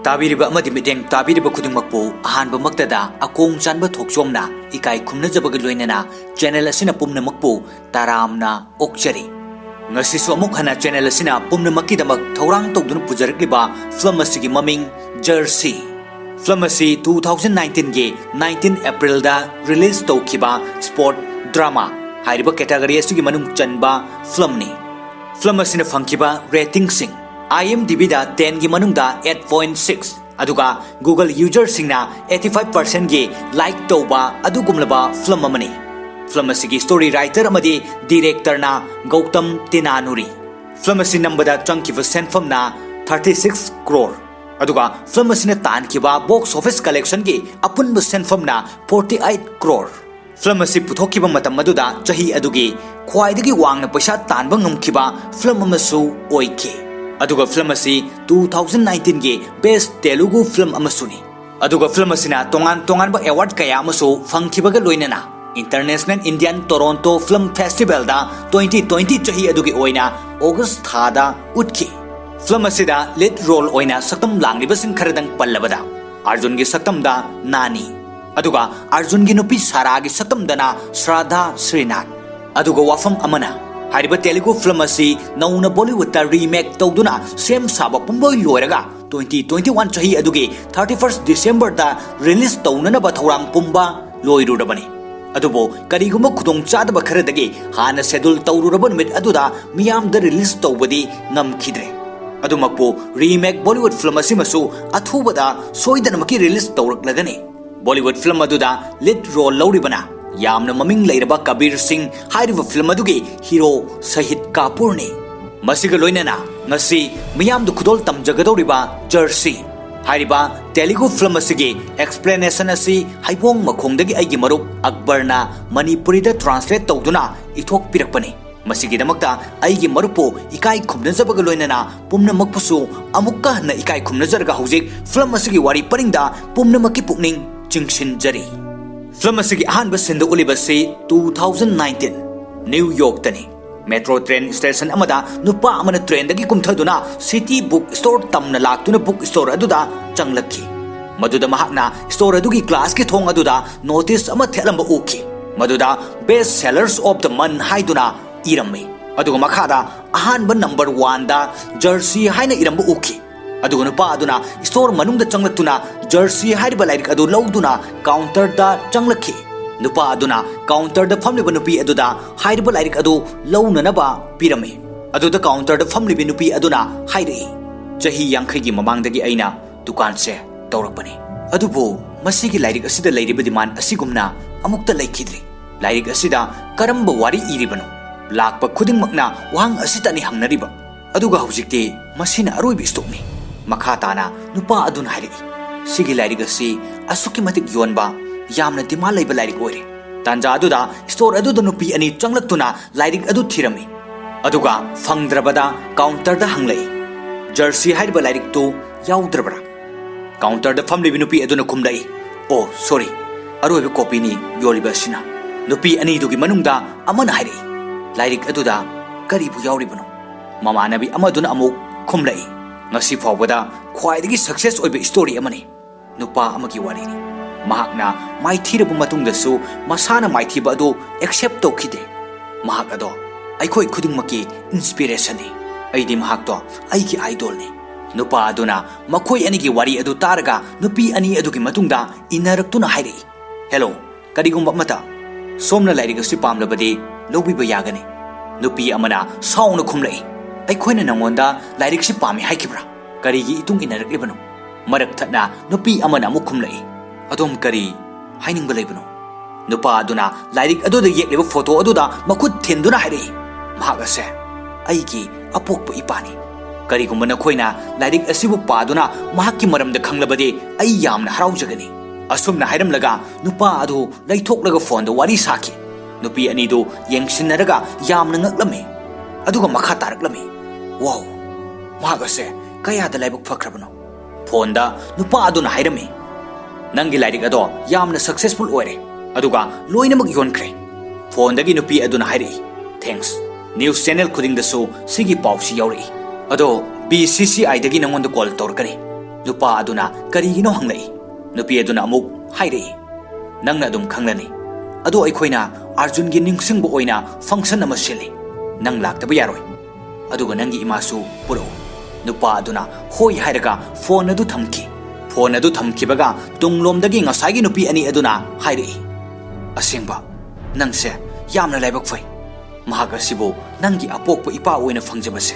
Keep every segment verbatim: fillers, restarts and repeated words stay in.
ꯇꯥꯕꯤꯔꯤꯕ ꯑꯃꯗꯤ ꯃꯤꯠꯌꯦꯡ ꯇꯥꯕꯤꯔꯤꯕ ꯈꯨꯗꯤꯡꯃꯛꯄꯨ ꯑꯍꯥꯟꯕꯃꯛꯇꯗ ꯑꯀꯣꯡ ꯆꯥꯟꯕ ꯊꯣꯛꯆꯣꯝꯅ ꯏꯀꯥꯏ ꯈꯨꯝꯅꯖꯕꯒ ꯂꯣꯏꯅꯅ ꯆꯦꯅꯦꯜ ꯑꯁꯤꯅ ꯄꯨꯝꯅꯃꯛꯄꯨ ꯇꯔꯥꯝꯅ ꯑꯣꯛꯆꯔꯤ꯫ ꯉꯁꯤꯁꯨ ꯑꯃꯨꯛ ꯍꯟꯅ ꯆꯦꯅꯦꯜ ꯑꯁꯤꯅ ꯄꯨꯝꯅꯃꯛꯀꯤꯗꯃꯛ ꯊꯧꯔꯥꯡ ꯇꯧꯗꯨꯅ ꯄꯨꯖꯔꯛꯂꯤꯕ ꯐꯤꯂꯝ ꯑꯁꯤꯒꯤ ꯃꯃꯤꯡ ꯖꯔꯁꯤ꯫ ꯐꯤꯂꯝ ꯑꯁꯤ ꯇꯨ ꯊꯥꯎꯖꯟ ꯅꯥꯏꯟꯇꯤꯟꯒꯤ ꯅꯥꯏꯟꯇꯤꯟ ꯑꯦꯄ꯭ꯔꯤꯜꯗ ꯔꯤꯂꯤꯖ ꯇꯧꯈꯤꯕ ꯁ꯭ꯄꯣꯔꯠ ꯗ꯭ꯔꯃꯥ ꯍꯥꯏꯔꯤꯕ ꯀꯦꯇꯥꯒꯣꯔꯤ ꯑꯁꯤꯒꯤ ꯃꯅꯨꯡ ꯆꯟꯕ ꯐꯤꯂꯝꯅꯤ꯫ ꯐꯤꯂꯝ ꯑꯁꯤꯅ ꯐꯪꯈꯤꯕ ꯔꯦꯇꯤꯡꯁꯤꯡ: IMDbꯗ ꯇꯦꯟꯒꯤ ꯃꯅꯨꯡꯗ ꯑꯩꯠ ꯄꯣꯏꯟ ꯁꯤꯛꯁ, ꯑꯗꯨꯒ Google ꯌꯨꯖꯔꯁꯤꯡꯅ ꯑꯩꯠꯇꯤ ꯐꯥꯏꯚ ꯄꯥꯔꯁꯦꯟꯒꯤ ꯂꯥꯏꯛ ꯇꯧꯕ ꯑꯗꯨꯒꯨꯝꯂꯕ ꯐꯤꯂꯝ ꯑꯃꯅꯤ꯫ ꯐꯤꯂꯝ ꯑꯁꯤꯒꯤ ꯁ꯭ꯇꯣꯔꯤ ꯔꯥꯏꯇꯔ ꯑꯃꯗꯤ ꯗꯤꯔꯦꯛꯇꯔꯅ ꯒꯧꯇꯝ ꯇꯤꯅꯥꯅꯨꯔꯤ꯫ ꯐꯤꯂꯝ ꯑꯁꯤ ꯅꯝꯕꯗ ꯆꯪꯈꯤꯕ ꯁꯦꯟꯐꯝꯅ ꯊꯥꯔꯇꯤ ꯁꯤꯛꯁ ꯀ꯭ꯔꯣꯔ, ꯑꯗꯨꯒ ꯐꯤꯂꯝ ꯑꯁꯤꯅ ꯇꯥꯟꯈꯤꯕ ꯕꯣꯛꯁ ꯑꯣꯐꯤꯁ ꯀꯂꯦꯛꯁꯟꯒꯤ ꯑꯄꯨꯟꯕ ꯁꯦꯟꯐꯝꯅ ꯐꯣꯔꯇꯤ ꯑꯩꯠ ꯀ꯭ꯔꯣꯔ꯫ ꯐꯤꯂꯝ ꯑꯁꯤ ꯄꯨꯊꯣꯛꯈꯤꯕ ꯃꯇꯝ ꯑꯗꯨꯗ ꯆꯍꯤ ꯑꯗꯨꯒꯤ ꯈ꯭ꯋꯥꯏꯗꯒꯤ ꯋꯥꯡꯅ ꯄꯩꯁꯥ ꯇꯥꯟꯕ ꯉꯝꯈꯤꯕ ꯐꯤꯂꯝ ꯑꯃꯁꯨ ꯑꯣꯏꯈꯤ꯫ ꯑꯗꯨꯒ ꯐꯤꯂꯝ ꯑꯁꯤ ꯇꯨ ꯊꯥꯎꯖꯟ ꯅꯥꯏꯟꯇꯤꯟꯒꯤ ꯕꯦꯁ ꯇꯦꯂꯨꯒꯨ ꯐꯤꯂꯝ ꯑꯃꯁꯨꯅꯤ꯫ ꯑꯗꯨꯒ ꯐꯤꯂꯝ ꯑꯁꯤꯅ ꯇꯣꯉꯥꯟ ꯇꯣꯉꯥꯟꯕ ꯑꯦꯋꯥꯔꯗ ꯀꯌꯥ ꯑꯃꯁꯨ ꯐꯪꯈꯤꯕꯒ ꯂꯣꯏꯅꯅ ꯏꯟꯇꯔꯅꯦꯁꯅꯦꯜ ꯏꯟꯗꯤꯌꯥꯟ ꯇꯣꯔꯣꯟꯇꯣ ꯐꯤꯂꯝ ꯐꯦꯁꯇꯤꯚꯦꯜꯗ ꯇ꯭ꯋꯦꯟꯇꯤ ꯇ꯭ꯋꯦꯟꯇꯤ ꯆꯍꯤ ꯑꯗꯨꯒꯤ ꯑꯣꯏꯅ ꯑꯣꯒꯁ ꯊꯥꯗ ꯎꯠꯈꯤ꯫ ꯐꯤꯂꯝ ꯑꯁꯤꯗ ꯂꯤꯗ ꯔꯣꯜ ꯑꯣꯏꯅ ꯁꯛꯇꯝ ꯂꯥꯡꯂꯤꯕꯁꯤꯡ ꯈꯔꯗꯪ ꯄꯜꯂꯕꯗ, ꯑꯥꯔꯖꯨꯟꯒꯤ ꯁꯛꯇꯝꯗ ꯅꯥꯅꯤ, ꯑꯗꯨꯒ ꯑꯥꯔꯖꯨꯟꯒꯤ ꯅꯨꯄꯤ ꯁꯥꯔꯥꯒꯤ ꯁꯛꯇꯝꯗꯅ ꯁ꯭ꯔꯥꯙꯥ ꯁ꯭ꯔꯤꯅꯥꯊ꯫ ꯑꯗꯨꯒ ꯋꯥꯐꯝ ꯑꯃꯅ, ꯍꯥꯏꯔꯤꯕ ꯇꯦꯂꯨꯒꯨ ꯐꯤꯂꯝ ꯑꯁꯤ ꯅꯧꯅ ꯕꯣꯂꯤꯋꯨꯗꯇ ꯔꯤꯃꯦꯛ ꯇꯧꯗꯨꯅ ꯁꯦꯝ ꯁꯥꯕ ꯄꯨꯝꯂꯣꯏ ꯂꯣꯏꯔꯒ ꯇ꯭ꯋꯦꯟꯇꯤ ꯇ꯭ꯋꯦꯟꯇꯤ ꯋꯥꯟ ꯆꯍꯤ ꯑꯗꯨꯒꯤ ꯊꯥꯔꯇꯤ ꯐꯥꯔꯁ ꯗꯤꯁꯦꯝꯕꯔꯗ ꯔꯤꯂꯤꯖ ꯇꯧꯅꯅꯕ ꯊꯧꯔꯥꯡ ꯄꯨꯝꯕ ꯂꯣꯏꯔꯨꯔꯕꯅꯤ꯫ ꯑꯗꯨꯕꯨ ꯀꯔꯤꯒꯨꯝꯕ ꯈꯨꯗꯣꯡꯆꯥꯗꯕ ꯈꯔꯗꯒꯤ ꯍꯥꯟꯅ ꯁꯦꯗꯨꯜ ꯇꯧꯔꯨꯔꯕ ꯅꯨꯃꯤꯠ ꯑꯗꯨꯗ ꯃꯤꯌꯥꯝꯗ ꯔꯤꯂꯤꯖ ꯇꯧꯕꯗꯤ ꯉꯝꯈꯤꯗ꯭ꯔꯦ꯫ ꯑꯗꯨꯃꯛꯄꯨ ꯔꯤꯃꯦꯛ ꯕꯣꯂꯤꯋꯨꯗ ꯐꯤꯂꯝ ꯑꯁꯤꯃꯁꯨ ꯑꯊꯨꯕꯗ ꯁꯣꯏꯗꯅꯃꯛꯀꯤ ꯔꯤꯂꯤꯖ ꯇꯧꯔꯛꯂꯒꯅꯤ꯫ ꯕꯣꯂꯤꯋꯨꯗ ꯐꯤꯂꯝ ꯑꯗꯨꯗ ꯂꯤꯗ ꯔꯣꯜ ꯂꯧꯔꯤꯕꯅ ꯌꯥꯝꯅ ꯃꯃꯤꯡ ꯂꯩꯔꯕ ꯀꯕꯤꯔ ꯁꯤꯡ ꯍꯥꯏꯔꯤꯕ ꯐꯤꯂꯝ ꯑꯗꯨꯒꯤ ꯍꯤꯔꯣ ꯁꯍꯤꯗ ꯀꯥꯄꯨꯔꯅꯤ꯫ ꯃꯁꯤꯒ ꯂꯣꯏꯅꯅ ꯉꯁꯤ ꯃꯤꯌꯥꯝꯗ ꯈꯨꯗꯣꯜ ꯇꯝꯖꯒꯗꯧꯔꯤꯕ ꯖꯔꯁꯤ ꯍꯥꯏꯔꯤꯕ ꯇꯦꯂꯨꯒꯨ ꯐꯤꯂꯝ ꯑꯁꯤꯒꯤ ꯑꯦꯛꯁꯄ꯭ꯂꯦꯅꯦꯁꯟ ꯑꯁꯤ ꯍꯩꯕꯣꯡ ꯃꯈꯣꯡꯗꯒꯤ ꯑꯩꯒꯤ ꯃꯔꯨꯞ ꯑꯛꯕꯔꯅ ꯃꯅꯤꯄꯨꯔꯤꯗ ꯇ꯭ꯔꯥꯟꯁꯂꯦꯠ ꯇꯧꯗꯨꯅ ꯏꯊꯣꯛꯄꯤꯔꯛꯄꯅꯤ꯫ ꯃꯁꯤꯒꯤꯗꯃꯛꯇ ꯑꯩꯒꯤ ꯃꯔꯨꯞꯄꯨ ꯏꯀꯥꯏ ꯈꯨꯝꯅꯖꯕꯒ ꯂꯣꯏꯅꯅ ꯄꯨꯝꯅꯃꯛꯄꯨꯁꯨ ꯑꯃꯨꯛꯀ ꯍꯟꯅ ꯏꯀꯥꯏ ꯈꯨꯝꯅꯖꯔꯒ ꯍꯧꯖꯤꯛ ꯐꯤꯂꯝ ꯑꯁꯤꯒꯤ ꯋꯥꯔꯤ ꯄꯔꯤꯡꯗ ꯄꯨꯝꯅꯃꯛꯀꯤ ꯄꯨꯛꯅꯤꯡ ꯆꯤꯡꯁꯤꯟꯖꯔꯤ꯫ ꯐꯤꯂꯝ ꯑꯁꯤꯒꯤ ꯑꯍꯥꯟꯕ ꯁꯤꯟꯗ ꯎꯠꯂꯤꯕꯁꯤ ꯇꯨ ꯊꯥꯎꯖꯟ ꯅꯥꯏꯟꯇꯤꯟ ꯅ꯭ꯌꯨ ꯌꯣꯔꯛꯇꯅꯤ꯫ Metro train station ꯑꯃꯗ ꯅꯨꯄꯥ ꯑꯃꯅ trainꯗꯒꯤ ꯀꯨꯝꯊꯗꯨꯅ City Book Store ꯇꯝꯅ ꯂꯥꯛꯇꯨꯅ book store ꯑꯗꯨꯗ ꯆꯪꯂꯛꯈꯤ꯫ ꯃꯗꯨꯗ ꯃꯍꯥꯛꯅ store ꯑꯗꯨꯒꯤ glassꯀꯤ ꯊꯣꯡ ꯑꯗꯨꯗ notice ꯑꯃ ꯊꯦꯠꯂꯝꯕ ꯎꯈꯤ꯫ ꯃꯗꯨꯗ "Best Sellers of the Month" ꯍꯥꯏꯗꯨꯅ ꯏꯔꯝꯃꯤ꯫ ꯑꯗꯨꯒ ꯃꯈꯥꯗ ꯑꯍꯥꯟꯕ number oneꯗ "Jersey" ꯍꯥꯏꯅ ꯏꯔꯝꯕ ꯎꯈꯤ꯫ ꯑꯗꯨꯒ ꯅꯨꯄꯥ ꯑꯗꯨꯅ store ꯃꯅꯨꯡꯗ ꯆꯪꯂꯛꯇꯨꯅ "Jersey" ꯍꯥꯏꯔꯤꯕ ꯂꯥꯏꯔꯤꯛ ꯑꯗꯨ ꯂꯧꯗꯨꯅ counterꯗ ꯆꯪꯂꯛꯈꯤ꯫ ꯅꯨꯄꯥ ꯑꯗꯨꯅ counterꯗ ꯐꯝꯂꯤꯕ ꯅꯨꯄꯤ ꯑꯗꯨꯗ ꯍꯥꯏꯔꯤꯕ ꯂꯥꯏꯔꯤꯛ ꯑꯗꯨ ꯂꯧꯅꯅꯕ ꯄꯤꯔꯝꯃꯤ꯫ ꯑꯗꯨꯗ counterꯗ ꯐꯝꯂꯤꯕ ꯅꯨꯄꯤ ꯑꯗꯨꯅ ꯍꯥꯏꯔꯛꯏ, "ꯆꯍꯤ ꯌꯥꯡꯈꯩꯒꯤ ꯃꯃꯥꯡꯗꯒꯤ ꯑꯩꯅ ꯗꯨꯀꯥꯟꯁꯦ ꯇꯧꯔꯛꯄꯅꯤ꯫ ꯑꯗꯨꯕꯨ ꯃꯁꯤꯒꯤ ꯂꯥꯏꯔꯤꯛ ꯑꯁꯤꯗ ꯂꯩꯔꯤꯕ demand ꯑꯁꯤꯒꯨꯝꯅ ꯑꯃꯨꯛꯇ ꯂꯩꯈꯤꯗ꯭ꯔꯤ꯫ ꯂꯥꯏꯔꯤꯛ ꯑꯁꯤꯗ ꯀꯔꯝꯕ ꯋꯥꯔꯤ ꯏꯔꯤꯕꯅꯣ? ꯂꯥꯛꯄ ꯈꯨꯗꯤꯡꯃꯛꯅ ꯋꯥꯍꯪ ꯑꯁꯤꯇꯅꯤ ꯍꯪꯅꯔꯤꯕ꯫ ꯑꯗꯨꯒ ꯍꯧꯖꯤꯛꯇꯤ ꯃꯁꯤꯅ ꯑꯔꯣꯏꯕ stockꯅꯤ꯫" ꯃꯈꯥ ꯇꯥꯅ ꯅꯨꯄꯥ ꯑꯗꯨꯅ ꯍꯥꯏꯔꯛꯏ, "ꯁꯤꯒꯤ ꯂꯥꯏꯔꯤꯛ ꯑꯁꯤ ꯑꯁꯨꯛꯀꯤ ꯃꯇꯤꯛ ꯌꯣꯟꯕ, ꯌꯥꯝꯅ demand ꯂꯩꯕ ꯂꯥꯏꯔꯤꯛ ꯑꯣꯏꯔꯦ꯫" ꯇꯥꯟꯖꯥ ꯑꯗꯨꯗ store ꯑꯗꯨꯗ ꯅꯨꯄꯤ ꯑꯅꯤ ꯆꯪꯂꯛꯇꯨꯅ ꯂꯥꯏꯔꯤꯛ ꯑꯗꯨ ꯊꯤꯔꯝꯃꯤ꯫ ꯑꯗꯨꯒ ꯐꯪꯗ꯭ꯔꯕꯗ counterꯗ ꯍꯪꯂꯛꯏ, "Jersey ꯍꯥꯏꯔꯤꯕ ꯂꯥꯏꯔꯤꯛꯇꯨ ꯌꯥꯎꯗ꯭ꯔꯕ꯭ꯔꯥ?" Counterꯗ ꯐꯝꯂꯤꯕ ꯅꯨꯄꯤ ꯑꯗꯨꯅ ꯈꯨꯝꯂꯛꯏ, "Oh, sorry, ꯑꯔꯣꯏꯕ copyꯅꯤ ꯌꯣꯜꯂꯤꯕ ꯑꯁꯤꯅ꯫" ꯅꯨꯄꯤ ꯑꯅꯤꯗꯨꯒꯤ ꯃꯅꯨꯡꯗ ꯑꯃꯅ ꯍꯥꯏꯔꯛꯏ, "ꯂꯥꯏꯔꯤꯛ ꯑꯗꯨꯗ ꯀꯔꯤꯕꯨ ꯌꯥꯎꯔꯤꯕꯅꯣ?" ꯃꯃꯥꯟꯅꯕꯤ ꯑꯃꯗꯨꯅ ꯑꯃꯨꯛ ꯈꯨꯝꯂꯛꯏ, "ꯉꯁꯤ ꯐꯥꯎꯕꯗ ꯈ꯭ꯋꯥꯏꯗꯒꯤ success ꯑꯣꯏꯕ story ꯑꯃꯅꯤ꯫ ꯅꯨꯄꯥ ꯑꯃꯒꯤ ꯋꯥꯔꯤꯅꯤ꯫ ꯃꯍꯥꯛꯅ ꯃꯥꯏꯊꯤꯔꯕ ꯃꯇꯨꯡꯗꯁꯨ ꯃꯁꯥꯅ ꯃꯥꯏꯊꯤꯕ ꯑꯗꯨ accept ꯇꯧꯈꯤꯗꯦ꯫ ꯃꯍꯥꯛ ꯑꯗꯣ ꯑꯩꯈꯣꯏ ꯈꯨꯗꯤꯡꯃꯛꯀꯤ inspirationꯅꯤ꯫ ꯑꯩꯗꯤ ꯃꯍꯥꯛꯇꯣ ꯑꯩꯒꯤ idolꯅꯤ꯫" ꯅꯨꯄꯥ ꯑꯗꯨꯅ ꯃꯈꯣꯏ ꯑꯅꯤꯒꯤ ꯋꯥꯔꯤ ꯑꯗꯨ ꯇꯥꯔꯒ ꯅꯨꯄꯤ ꯑꯅꯤ ꯑꯗꯨꯒꯤ ꯃꯇꯨꯡꯗ ꯏꯟꯅꯔꯛꯇꯨꯅ ꯍꯥꯏꯔꯛꯏ, "Hello, ꯀꯔꯤꯒꯨꯝꯕ ꯑꯃꯠꯇ, ꯁꯣꯝꯅ ꯂꯥꯏꯔꯤꯛ ꯑꯁꯤ ꯄꯥꯝꯂꯕꯗꯤ ꯂꯧꯕꯤꯕ ꯌꯥꯒꯅꯤ꯫" ꯅꯨꯄꯤ ꯑꯃꯅ ꯁꯥꯎꯅ ꯈꯨꯝꯂꯛꯏ, "ꯑꯩꯈꯣꯏꯅ ꯅꯪꯉꯣꯟꯗ ꯂꯥꯏꯔꯤꯛꯁꯤ ꯄꯥꯝꯃꯤ ꯍꯥꯏꯈꯤꯕ꯭ꯔꯥ? ꯀꯔꯤꯒꯤ ꯏꯇꯨꯡ ꯏꯟꯅꯔꯛꯂꯤꯕꯅꯣ?" ꯃꯔꯛ ꯊꯠꯅ ꯅꯨꯄꯤ ꯑꯃꯅ ꯑꯃꯨꯛ ꯈꯨꯝꯂꯛꯏ, "ꯑꯗꯣꯝ ꯀꯔꯤ ꯍꯥꯏꯅꯤꯡꯕ ꯂꯩꯕꯅꯣ?" ꯅꯨꯄꯥ ꯑꯗꯨꯅ ꯂꯥꯏꯔꯤꯛ ꯑꯗꯨꯗ ꯌꯦꯛꯂꯤꯕ photo ꯑꯗꯨꯗ ꯃꯈꯨꯠ ꯊꯤꯟꯗꯨꯅ ꯍꯥꯏꯔꯛꯏ꯫ ꯃꯍꯥꯛ ꯑꯁꯦ ꯑꯩꯒꯤ ꯑꯄꯣꯛꯄ ꯏꯄꯥꯅꯤ꯫ ꯀꯔꯤꯒꯨꯝꯕ ꯅꯈꯣꯏꯅ ꯂꯥꯏꯔꯤꯛ ꯑꯁꯤꯕꯨ ꯄꯥꯗꯨꯅ ꯃꯍꯥꯛꯀꯤ ꯃꯔꯝꯗ ꯈꯪꯂꯕꯗꯤ ꯑꯩ ꯌꯥꯝꯅ ꯍꯔꯥꯎꯖꯒꯅꯤ꯫ ꯑꯁꯨꯝꯅ ꯍꯥꯏꯔꯝꯂꯒ ꯅꯨꯄꯥ ꯑꯗꯨ ꯂꯩꯊꯣꯛꯂꯒ phoneꯗ ꯋꯥꯔꯤ ꯁꯥꯈꯤ꯫ ꯅꯨꯄꯤ ꯑꯅꯤꯗꯨ ꯌꯦꯡꯁꯤꯟꯅꯔꯒ ꯌꯥꯝꯅ ꯉꯛꯂꯝꯃꯤ꯫ ꯑꯗꯨꯒ ꯃꯈꯥ ꯇꯥꯔꯛꯂꯝꯃꯤ, "Wow, ꯃꯍꯥꯛ ꯑꯁꯦ ꯀꯌꯥꯗ ꯂꯥꯏꯕꯛ ꯐꯈ꯭ꯔꯕꯅꯣ!" Phoneꯗ ꯅꯨꯄꯥ ꯑꯗꯨꯅ ꯍꯥꯏꯔꯝꯃꯤ, "ꯅꯪꯒꯤ ꯂꯥꯏꯔꯤꯛ ꯑꯗꯣ ꯌꯥꯝꯅ successful ꯑꯣꯏꯔꯦ, ꯑꯗꯨꯒ ꯂꯣꯏꯅꯃꯛ ꯌꯣꯟꯈ꯭ꯔꯦ꯫" Phoneꯗꯒꯤ ꯅꯨꯄꯤ ꯑꯗꯨꯅ ꯍꯥꯏꯔꯛꯏ, "Thanks, News channel ꯈꯨꯗꯤꯡꯗꯁꯨ ꯁꯤꯒꯤ ꯄꯥꯎꯁꯤ ꯌꯥꯎꯔꯛꯏ꯫ "ꯑꯗꯣ B C C I ꯗꯒꯤ ꯅꯉꯣꯟꯗ call ꯇꯧꯔꯛꯀꯅꯤ?" ꯅꯨꯄꯥ ꯑꯗꯨꯅ ꯀꯔꯤꯒꯤꯅꯣ ꯍꯪꯂꯛꯏ꯫ ꯅꯨꯄꯤ ꯑꯗꯨꯅ ꯑꯃꯨꯛ ꯍꯥꯏꯔꯛꯏ, "ꯅꯪꯅ ꯑꯗꯨꯝ ꯈꯪꯂꯅꯤ꯫ ꯑꯗꯣ ꯑꯩꯈꯣꯏꯅ ꯑꯥꯔꯖꯨꯟꯒꯤ ꯅꯤꯡꯁꯤꯡꯕ ꯑꯣꯏꯅ function ꯑꯃ ꯁꯤꯜꯂꯤ꯫ ꯅꯪ ꯂꯥꯛꯇꯕ ꯌꯥꯔꯣꯏ꯫ ꯑꯗꯨꯒ ꯅꯪꯒꯤ ꯏꯃꯥꯁꯨ ꯄꯨꯔꯛꯎ꯫" ꯅꯨꯄꯥ ꯑꯗꯨꯅ ꯍꯣꯏ ꯍꯥꯏꯔꯒ phone ꯑꯗꯨ ꯊꯝꯈꯤ꯫ Phone ꯑꯗꯨ ꯊꯝꯈꯤꯕꯒ ꯇꯨꯡꯂꯣꯝꯗꯒꯤ ꯉꯁꯥꯏꯒꯤ ꯅꯨꯄꯤ ꯑꯅꯤ ꯑꯗꯨꯅ ꯍꯥꯏꯔꯛꯏ, "ꯑꯁꯦꯡꯕ, ꯅꯪꯁꯦ ꯌꯥꯝꯅ ꯂꯥꯏꯕꯛ ꯐꯩ꯫ ꯃꯍꯥꯛ ꯑꯁꯤꯕꯨ ꯅꯪꯒꯤ ꯑꯄꯣꯛꯄ ꯏꯄꯥ ꯑꯣꯏꯅ ꯐꯪꯖꯕꯁꯦ꯫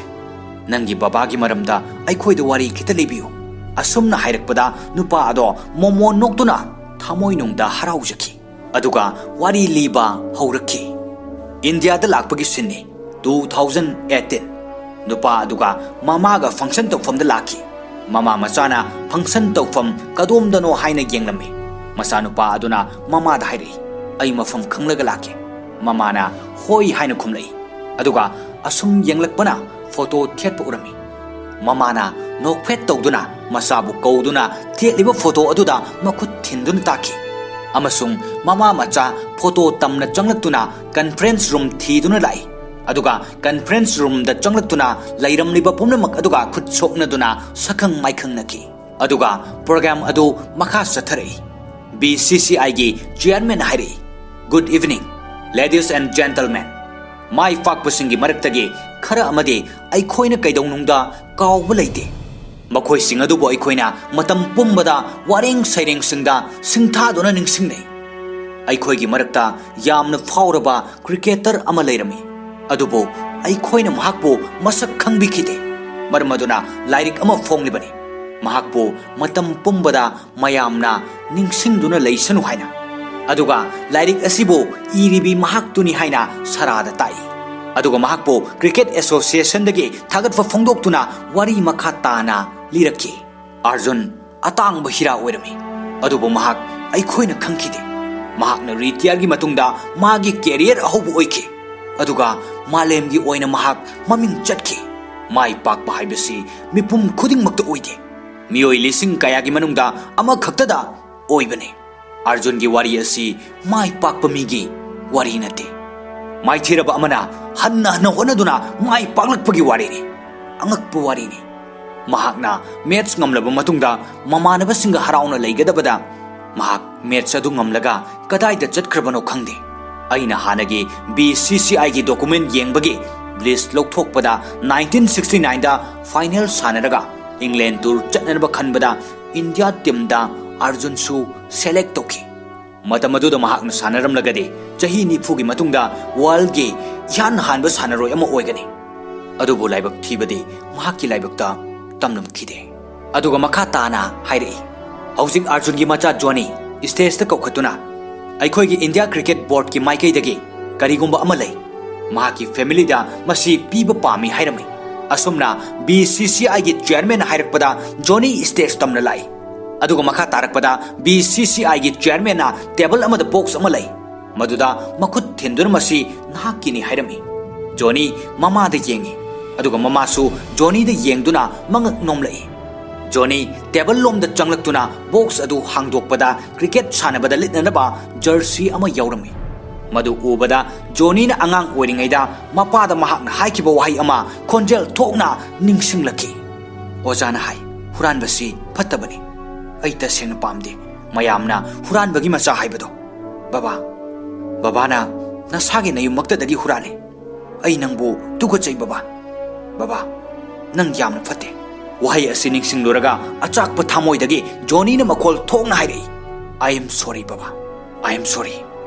ꯅꯪꯒꯤ ꯕꯕꯥꯒꯤ ꯃꯔꯝꯗ ꯑꯩꯈꯣꯏꯗ ꯋꯥꯔꯤ ꯈꯤꯇ ꯂꯤꯕꯤꯌꯨ꯫" ꯑꯁꯨꯝꯅ ꯍꯥꯏꯔꯛꯄꯗ ꯅꯨꯄꯥ ꯑꯗꯣ ꯃꯣꯃꯣꯟ ꯅꯣꯛꯇꯨꯅ ꯊꯃꯣꯏꯅꯨꯡꯗ ꯍꯔꯥꯎꯖꯈꯤ꯫ ꯑꯗꯨꯒ ꯋꯥꯔꯤ ꯂꯤꯕ ꯍꯧꯔꯛꯈꯤ꯫ ꯏꯟꯗꯤꯌꯥꯗ ꯂꯥꯛꯄꯒꯤ ꯁꯤꯟꯅꯤ꯫ Two thousand eighteen꯫ ꯅꯨꯄꯥ ꯑꯗꯨꯒ ꯃꯃꯥꯒ function ꯇꯧꯐꯝꯗ ꯂꯥꯛꯈꯤ꯫ ꯃꯃꯥ ꯃꯆꯥꯅ function ꯇꯧꯐꯝ ꯀꯗꯣꯝꯗꯅꯣ ꯍꯥꯏꯅ ꯌꯦꯡꯂꯝꯃꯤ꯫ ꯃꯆꯥꯅꯨꯄꯥ ꯑꯗꯨꯅ ꯃꯃꯥꯗ ꯍꯥꯏꯔꯛꯏ, "ꯑꯩ ꯃꯐꯝ ꯈꯪꯂꯒ ꯂꯥꯛꯀꯦ꯫" ꯃꯃꯥꯅ ꯍꯣꯏ ꯍꯥꯏꯅ ꯈꯨꯝꯂꯛꯏ꯫ ꯑꯗꯨꯒ ꯑꯁꯨꯝ ꯌꯦꯡꯂꯛꯄꯅ photo ꯊꯦꯠꯄ ꯎꯔꯝꯃꯤ꯫ ꯃꯃꯥꯅ ꯅꯣꯛꯐꯦꯠ ꯇꯧꯗꯨꯅ ꯃꯆꯥꯕꯨ ꯀꯧꯗꯨꯅ ꯊꯦꯠꯂꯤꯕ photo ꯑꯗꯨꯗ ꯃꯈꯨꯠ ꯊꯤꯟꯗꯨꯅ ꯇꯥꯛꯈꯤ꯫ ꯑꯃꯁꯨꯡ ꯃꯃꯥ ꯃꯆꯥ photo ꯇꯝꯅ ꯆꯪꯂꯛꯇꯨꯅ conference room ꯊꯤꯗꯨꯅ ꯂꯥꯛꯏ꯫ ꯑꯗꯨꯒ conference roomꯗ ꯆꯪꯂꯛꯇꯨꯅ ꯂꯩꯔꯝꯂꯤꯕ ꯄꯨꯝꯅꯃꯛ ꯑꯗꯨꯒ ꯈꯨꯠ ꯁꯣꯛꯅꯗꯨꯅ ꯁꯛꯈꯪ ꯃꯥꯏꯈꯪꯅꯈꯤ꯫ ꯑꯗꯨꯒ program ꯑꯗꯨ ꯃꯈꯥ ꯆꯠꯊꯔꯛꯏ꯫ B C C I ꯒꯤ chairman ꯍꯥꯏꯔꯛꯏ, "Good evening, ladies and gentlemen꯫ ꯃꯥꯏ ꯄꯥꯛꯄꯁꯤꯡꯒꯤ ꯃꯔꯛꯇꯒꯤ ꯈꯔ ꯑꯃꯗꯤ ꯑꯩꯈꯣꯏꯅ ꯀꯩꯗꯧꯅꯨꯡꯗ ꯀꯥꯎꯕ ꯂꯩꯇꯦ꯫ ꯃꯈꯣꯏꯁꯤꯡ ꯑꯗꯨꯕꯨ ꯑꯩꯈꯣꯏꯅ ꯃꯇꯝ ꯄꯨꯝꯕꯗ ꯋꯥꯔꯦꯡ ꯁꯩꯔꯦꯡꯁꯤꯡꯗ ꯁꯤꯡꯊꯥꯗꯨꯅ ꯅꯤꯡꯁꯤꯡꯅꯩ꯫ ꯑꯩꯈꯣꯏꯒꯤ ꯃꯔꯛꯇ ꯌꯥꯝꯅ ꯐꯥꯎꯔꯕ cricketer ꯑꯃ ꯂꯩꯔꯝꯃꯤ, ꯑꯗꯨꯕꯨ ꯑꯩꯈꯣꯏꯅ ꯃꯍꯥꯛꯄꯨ ꯃꯁꯛ ꯈꯪꯕꯤꯈꯤꯗꯦ꯫ ꯃꯔꯝ ꯑꯗꯨꯅ ꯂꯥꯏꯔꯤꯛ ꯑꯃ ꯐꯣꯡꯂꯤꯕꯅꯤ, ꯃꯍꯥꯛꯄꯨ ꯃꯇꯝ ꯄꯨꯝꯕꯗ ꯃꯌꯥꯝꯅ ꯅꯤꯡꯁꯤꯡꯗꯨꯅ ꯂꯩꯁꯅꯨ ꯍꯥꯏꯅ꯫ ꯑꯗꯨꯒ ꯂꯥꯏꯔꯤꯛ ꯑꯁꯤꯕꯨ ꯏꯔꯤꯕꯤ ꯃꯍꯥꯛꯇꯨꯅꯤ ꯍꯥꯏꯅ ꯁꯔꯥꯗ ꯇꯥꯛꯏ꯫ ꯑꯗꯨꯒ ꯃꯍꯥꯛꯄꯨ cricket associationꯗꯒꯤ ꯊꯥꯒꯠꯄ ꯐꯣꯡꯗꯣꯛꯇꯨꯅ ꯋꯥꯔꯤ ꯃꯈꯥ ꯇꯥꯅ ꯂꯤꯔꯛꯈꯤ꯫ ꯑꯥꯔꯖꯨꯟ ꯑꯇꯥꯡꯕ ꯍꯤꯔꯥ ꯑꯣꯏꯔꯝꯃꯤ, ꯑꯗꯨꯕꯨ ꯃꯍꯥꯛ ꯑꯩꯈꯣꯏꯅ ꯈꯪꯈꯤꯗꯦ꯫ ꯃꯍꯥꯛꯅ retireꯒꯤ ꯃꯇꯨꯡꯗ ꯃꯥꯒꯤ career ꯑꯍꯧꯕ ꯑꯣꯏꯈꯤ, ꯑꯗꯨꯒ ꯃꯥꯂꯦꯝꯒꯤ ꯑꯣꯏꯅ ꯃꯍꯥꯛ ꯃꯃꯤꯡ ꯆꯠꯈꯤ꯫ ꯃꯥꯏ ꯄꯥꯛꯄ ꯍꯥꯏꯕꯁꯤ ꯃꯤꯄꯨꯝ ꯈꯨꯗꯤꯡꯃꯛꯇ ꯑꯣꯏꯗꯦ꯫ ꯃꯤꯑꯣꯏ ꯂꯤꯁꯤꯡ ꯀꯌꯥꯒꯤ ꯃꯅꯨꯡꯗ ꯑꯃꯈꯛꯇꯗ ꯑꯣꯏꯕꯅꯤ꯫ ꯑꯥꯔꯖꯨꯟꯒꯤ ꯋꯥꯔꯤ ꯑꯁꯤ ꯃꯥꯏ ꯄꯥꯛꯄ ꯃꯤꯒꯤ ꯋꯥꯔꯤ ꯅꯠꯇꯦ꯫ ꯃꯥꯏꯊꯤꯔꯕ ꯑꯃꯅ ꯍꯟꯅ ꯍꯟꯅ ꯍꯣꯠꯅꯗꯨꯅ ꯃꯥꯏ ꯄꯥꯛꯂꯛꯄꯒꯤ ꯋꯥꯔꯤꯅꯤ꯫ ꯑꯉꯛꯄ ꯋꯥꯔꯤꯅꯤ꯫ ꯃꯍꯥꯛꯅ ꯃꯦꯠꯁ ꯉꯝꯂꯕ ꯃꯇꯨꯡꯗ ꯃꯃꯥꯟꯅꯕꯁꯤꯡꯒ ꯍꯔꯥꯎꯅ ꯂꯩꯒꯗꯕꯗ ꯃꯍꯥꯛ ꯃꯦꯠꯁ ꯑꯗꯨ ꯉꯝꯂꯒ ꯀꯗꯥꯏꯗ ꯆꯠꯈ꯭ꯔꯕꯅꯣ ꯈꯪꯗꯦ꯫ ꯑꯩꯅ ꯍꯥꯟꯅꯒꯤ ꯕꯤ ꯁꯤ ꯁꯤ ꯑꯥꯏꯒꯤ ꯗꯣꯀꯨꯃꯦꯟ ꯌꯦꯡꯕꯒꯤ ꯂꯤꯁ ꯂꯧꯊꯣꯛꯄꯗ ꯅꯥꯏꯟꯇꯤꯟ ꯁꯤꯛꯁꯇꯤ ꯅꯥꯏꯟꯗ ꯐꯥꯏꯅꯦꯜ ꯁꯥꯟꯅꯔꯒ ꯏꯪꯂꯦꯟ ꯇꯨꯔ ꯆꯠꯅꯅꯕ ꯈꯟꯕꯗ ꯏꯟꯗꯤꯌꯥ ꯇꯤꯝꯗ ꯑꯥꯔꯖꯨꯟꯁꯨ ꯁꯦꯂꯦꯛ ꯇꯧꯈꯤ꯫ ꯃꯇꯝ ꯑꯗꯨꯗ ꯃꯍꯥꯛꯅ ꯁꯥꯟꯅꯔꯝꯂꯒꯗꯤ ꯆꯍꯤ ꯅꯤꯐꯨꯒꯤ ꯃꯇꯨꯡꯗ ꯋꯥꯔꯜꯒꯤ ꯏꯍꯥꯟ ꯍꯥꯟꯕ ꯁꯥꯟꯅꯔꯣꯏ ꯑꯃ ꯑꯣꯏꯒꯅꯤ꯫ ꯑꯗꯨꯕꯨ ꯂꯥꯏꯕꯛ ꯊꯤꯕꯗꯤ ꯃꯍꯥꯛꯀꯤ ꯂꯥꯏꯕꯛꯇ ꯇꯝꯂꯝꯈꯤꯗꯦ꯫ ꯑꯗꯨꯒ ꯃꯈꯥ ꯇꯥꯅ ꯍꯥꯏꯔꯛꯏ, ꯍꯧꯖꯤꯛ ꯑꯥꯔꯖꯨꯟꯒꯤ ꯃꯆꯥ ꯖꯣꯅꯤ ꯁ꯭ꯇꯦꯖꯇ ꯀꯧꯈꯠꯇꯨꯅ ꯑꯩꯈꯣꯏꯒꯤ ꯏꯟꯗꯤꯌꯥ ꯀ꯭ꯔꯤꯀꯦꯠ ꯕꯣꯔꯗꯀꯤ ꯃꯥꯏꯀꯩꯗꯒꯤ ꯀꯔꯤꯒꯨꯝꯕ ꯑꯃ ꯂꯩ, ꯃꯍꯥꯛꯀꯤ ꯐꯦꯃꯤꯂꯤꯗ ꯃꯁꯤ ꯄꯤꯕ ꯄꯥꯝꯃꯤ ꯍꯥꯏꯔꯝꯃꯤ꯫ ꯑꯁꯨꯝꯅ ꯕꯤ ꯁꯤ ꯁꯤ ꯑꯥꯏꯒꯤ ꯆꯤꯌꯔꯃꯦꯟ ꯍꯥꯏꯔꯛꯄꯗ ꯖꯣꯅꯤ ꯁ꯭ꯇꯦꯖ ꯇꯝꯅ ꯂꯥꯛꯏ꯫ ꯑꯗꯨꯒ ꯃꯈꯥ ꯇꯥꯔꯛꯄꯗ ꯕꯤ ꯁꯤ ꯁꯤ ꯑꯥꯏꯒꯤ ꯆꯤꯌꯔꯃꯦꯟꯅ ꯇꯦꯕꯜ ꯑꯃꯗ ꯕꯣꯛꯁ ꯑꯃ ꯂꯩ, ꯃꯗꯨꯗ ꯃꯈꯨꯠ ꯊꯤꯟꯗꯨꯅ ꯃꯁꯤ ꯅꯍꯥꯛꯀꯤꯅꯤ ꯍꯥꯏꯔꯝꯃꯤ꯫ ꯖꯣꯅꯤ ꯃꯃꯥꯗ ꯌꯦꯡꯉꯤ, ꯑꯗꯨꯒ ꯃꯃꯥꯁꯨ ꯖꯣꯅꯤꯗ ꯌꯦꯡꯗꯨꯅ ꯃꯉꯛ ꯅꯣꯝꯂꯛꯏ꯫ ꯖꯣꯅꯤ ꯇꯦꯕꯜ ꯂꯣꯝꯗ ꯆꯪꯂꯛꯇꯨꯅ ꯕꯣꯛꯁ ꯑꯗꯨ ꯍꯥꯡꯗꯣꯛꯄꯗ ꯀ꯭ꯔꯤꯀꯦꯠ ꯁꯥꯟꯅꯕꯗ ꯂꯤꯠꯅꯅꯕ ꯖꯔꯁꯤ ꯑꯃ ꯌꯥꯎꯔꯝꯃꯤ꯫ ꯃꯗꯨ ꯎꯕꯗ ꯖꯣꯅꯤꯅ ꯑꯉꯥꯡ ꯑꯣꯏꯔꯤꯉꯩꯗ ꯃꯄꯥꯗ ꯃꯍꯥꯛꯅ ꯍꯥꯏꯈꯤꯕ ꯋꯥꯍꯩ ꯑꯃ ꯈꯣꯟꯖꯦꯜ ꯊꯣꯛꯅ ꯅꯤꯡꯁꯤꯡꯂꯛꯈꯤ꯫ ꯑꯣꯖꯥꯅ ꯍꯥꯏ, "ꯍꯨꯔꯥꯟꯕꯁꯤ ꯐꯠꯇꯕꯅꯤ꯫ ꯑꯩ ꯇꯁꯦꯡꯅ ꯄꯥꯝꯗꯦ ꯃꯌꯥꯝꯅ ꯍꯨꯔꯥꯟꯕꯒꯤ ꯃꯆꯥ ꯍꯥꯏꯕꯗꯣ꯫ ꯕꯕꯥ, ꯕꯕꯥꯅ ꯅꯁꯥꯒꯤ ꯅꯌꯨꯝꯃꯛꯇꯗꯒꯤ ꯍꯨꯔꯥꯜꯂꯤ꯫ ꯑꯩ ꯅꯪꯕꯨ ꯇꯨꯀꯠꯆꯩ ꯕꯕꯥ꯫ ꯕꯕꯥ, ꯅꯪ ꯌꯥꯝꯅ ꯐꯠꯇꯦ꯫" ꯋꯥꯍꯩ ꯑꯁꯤ ꯅꯤꯡꯁꯤꯡꯂꯨꯔꯒ ꯑꯆꯥꯛꯄ ꯊꯃꯣꯏꯗꯒꯤ ꯖꯣꯅꯤꯅ ꯃꯈꯣꯜ ꯊꯣꯛꯅ ꯍꯥꯏꯔꯛꯏ, "I am sorry ꯕꯕꯥ, I am sorry꯫"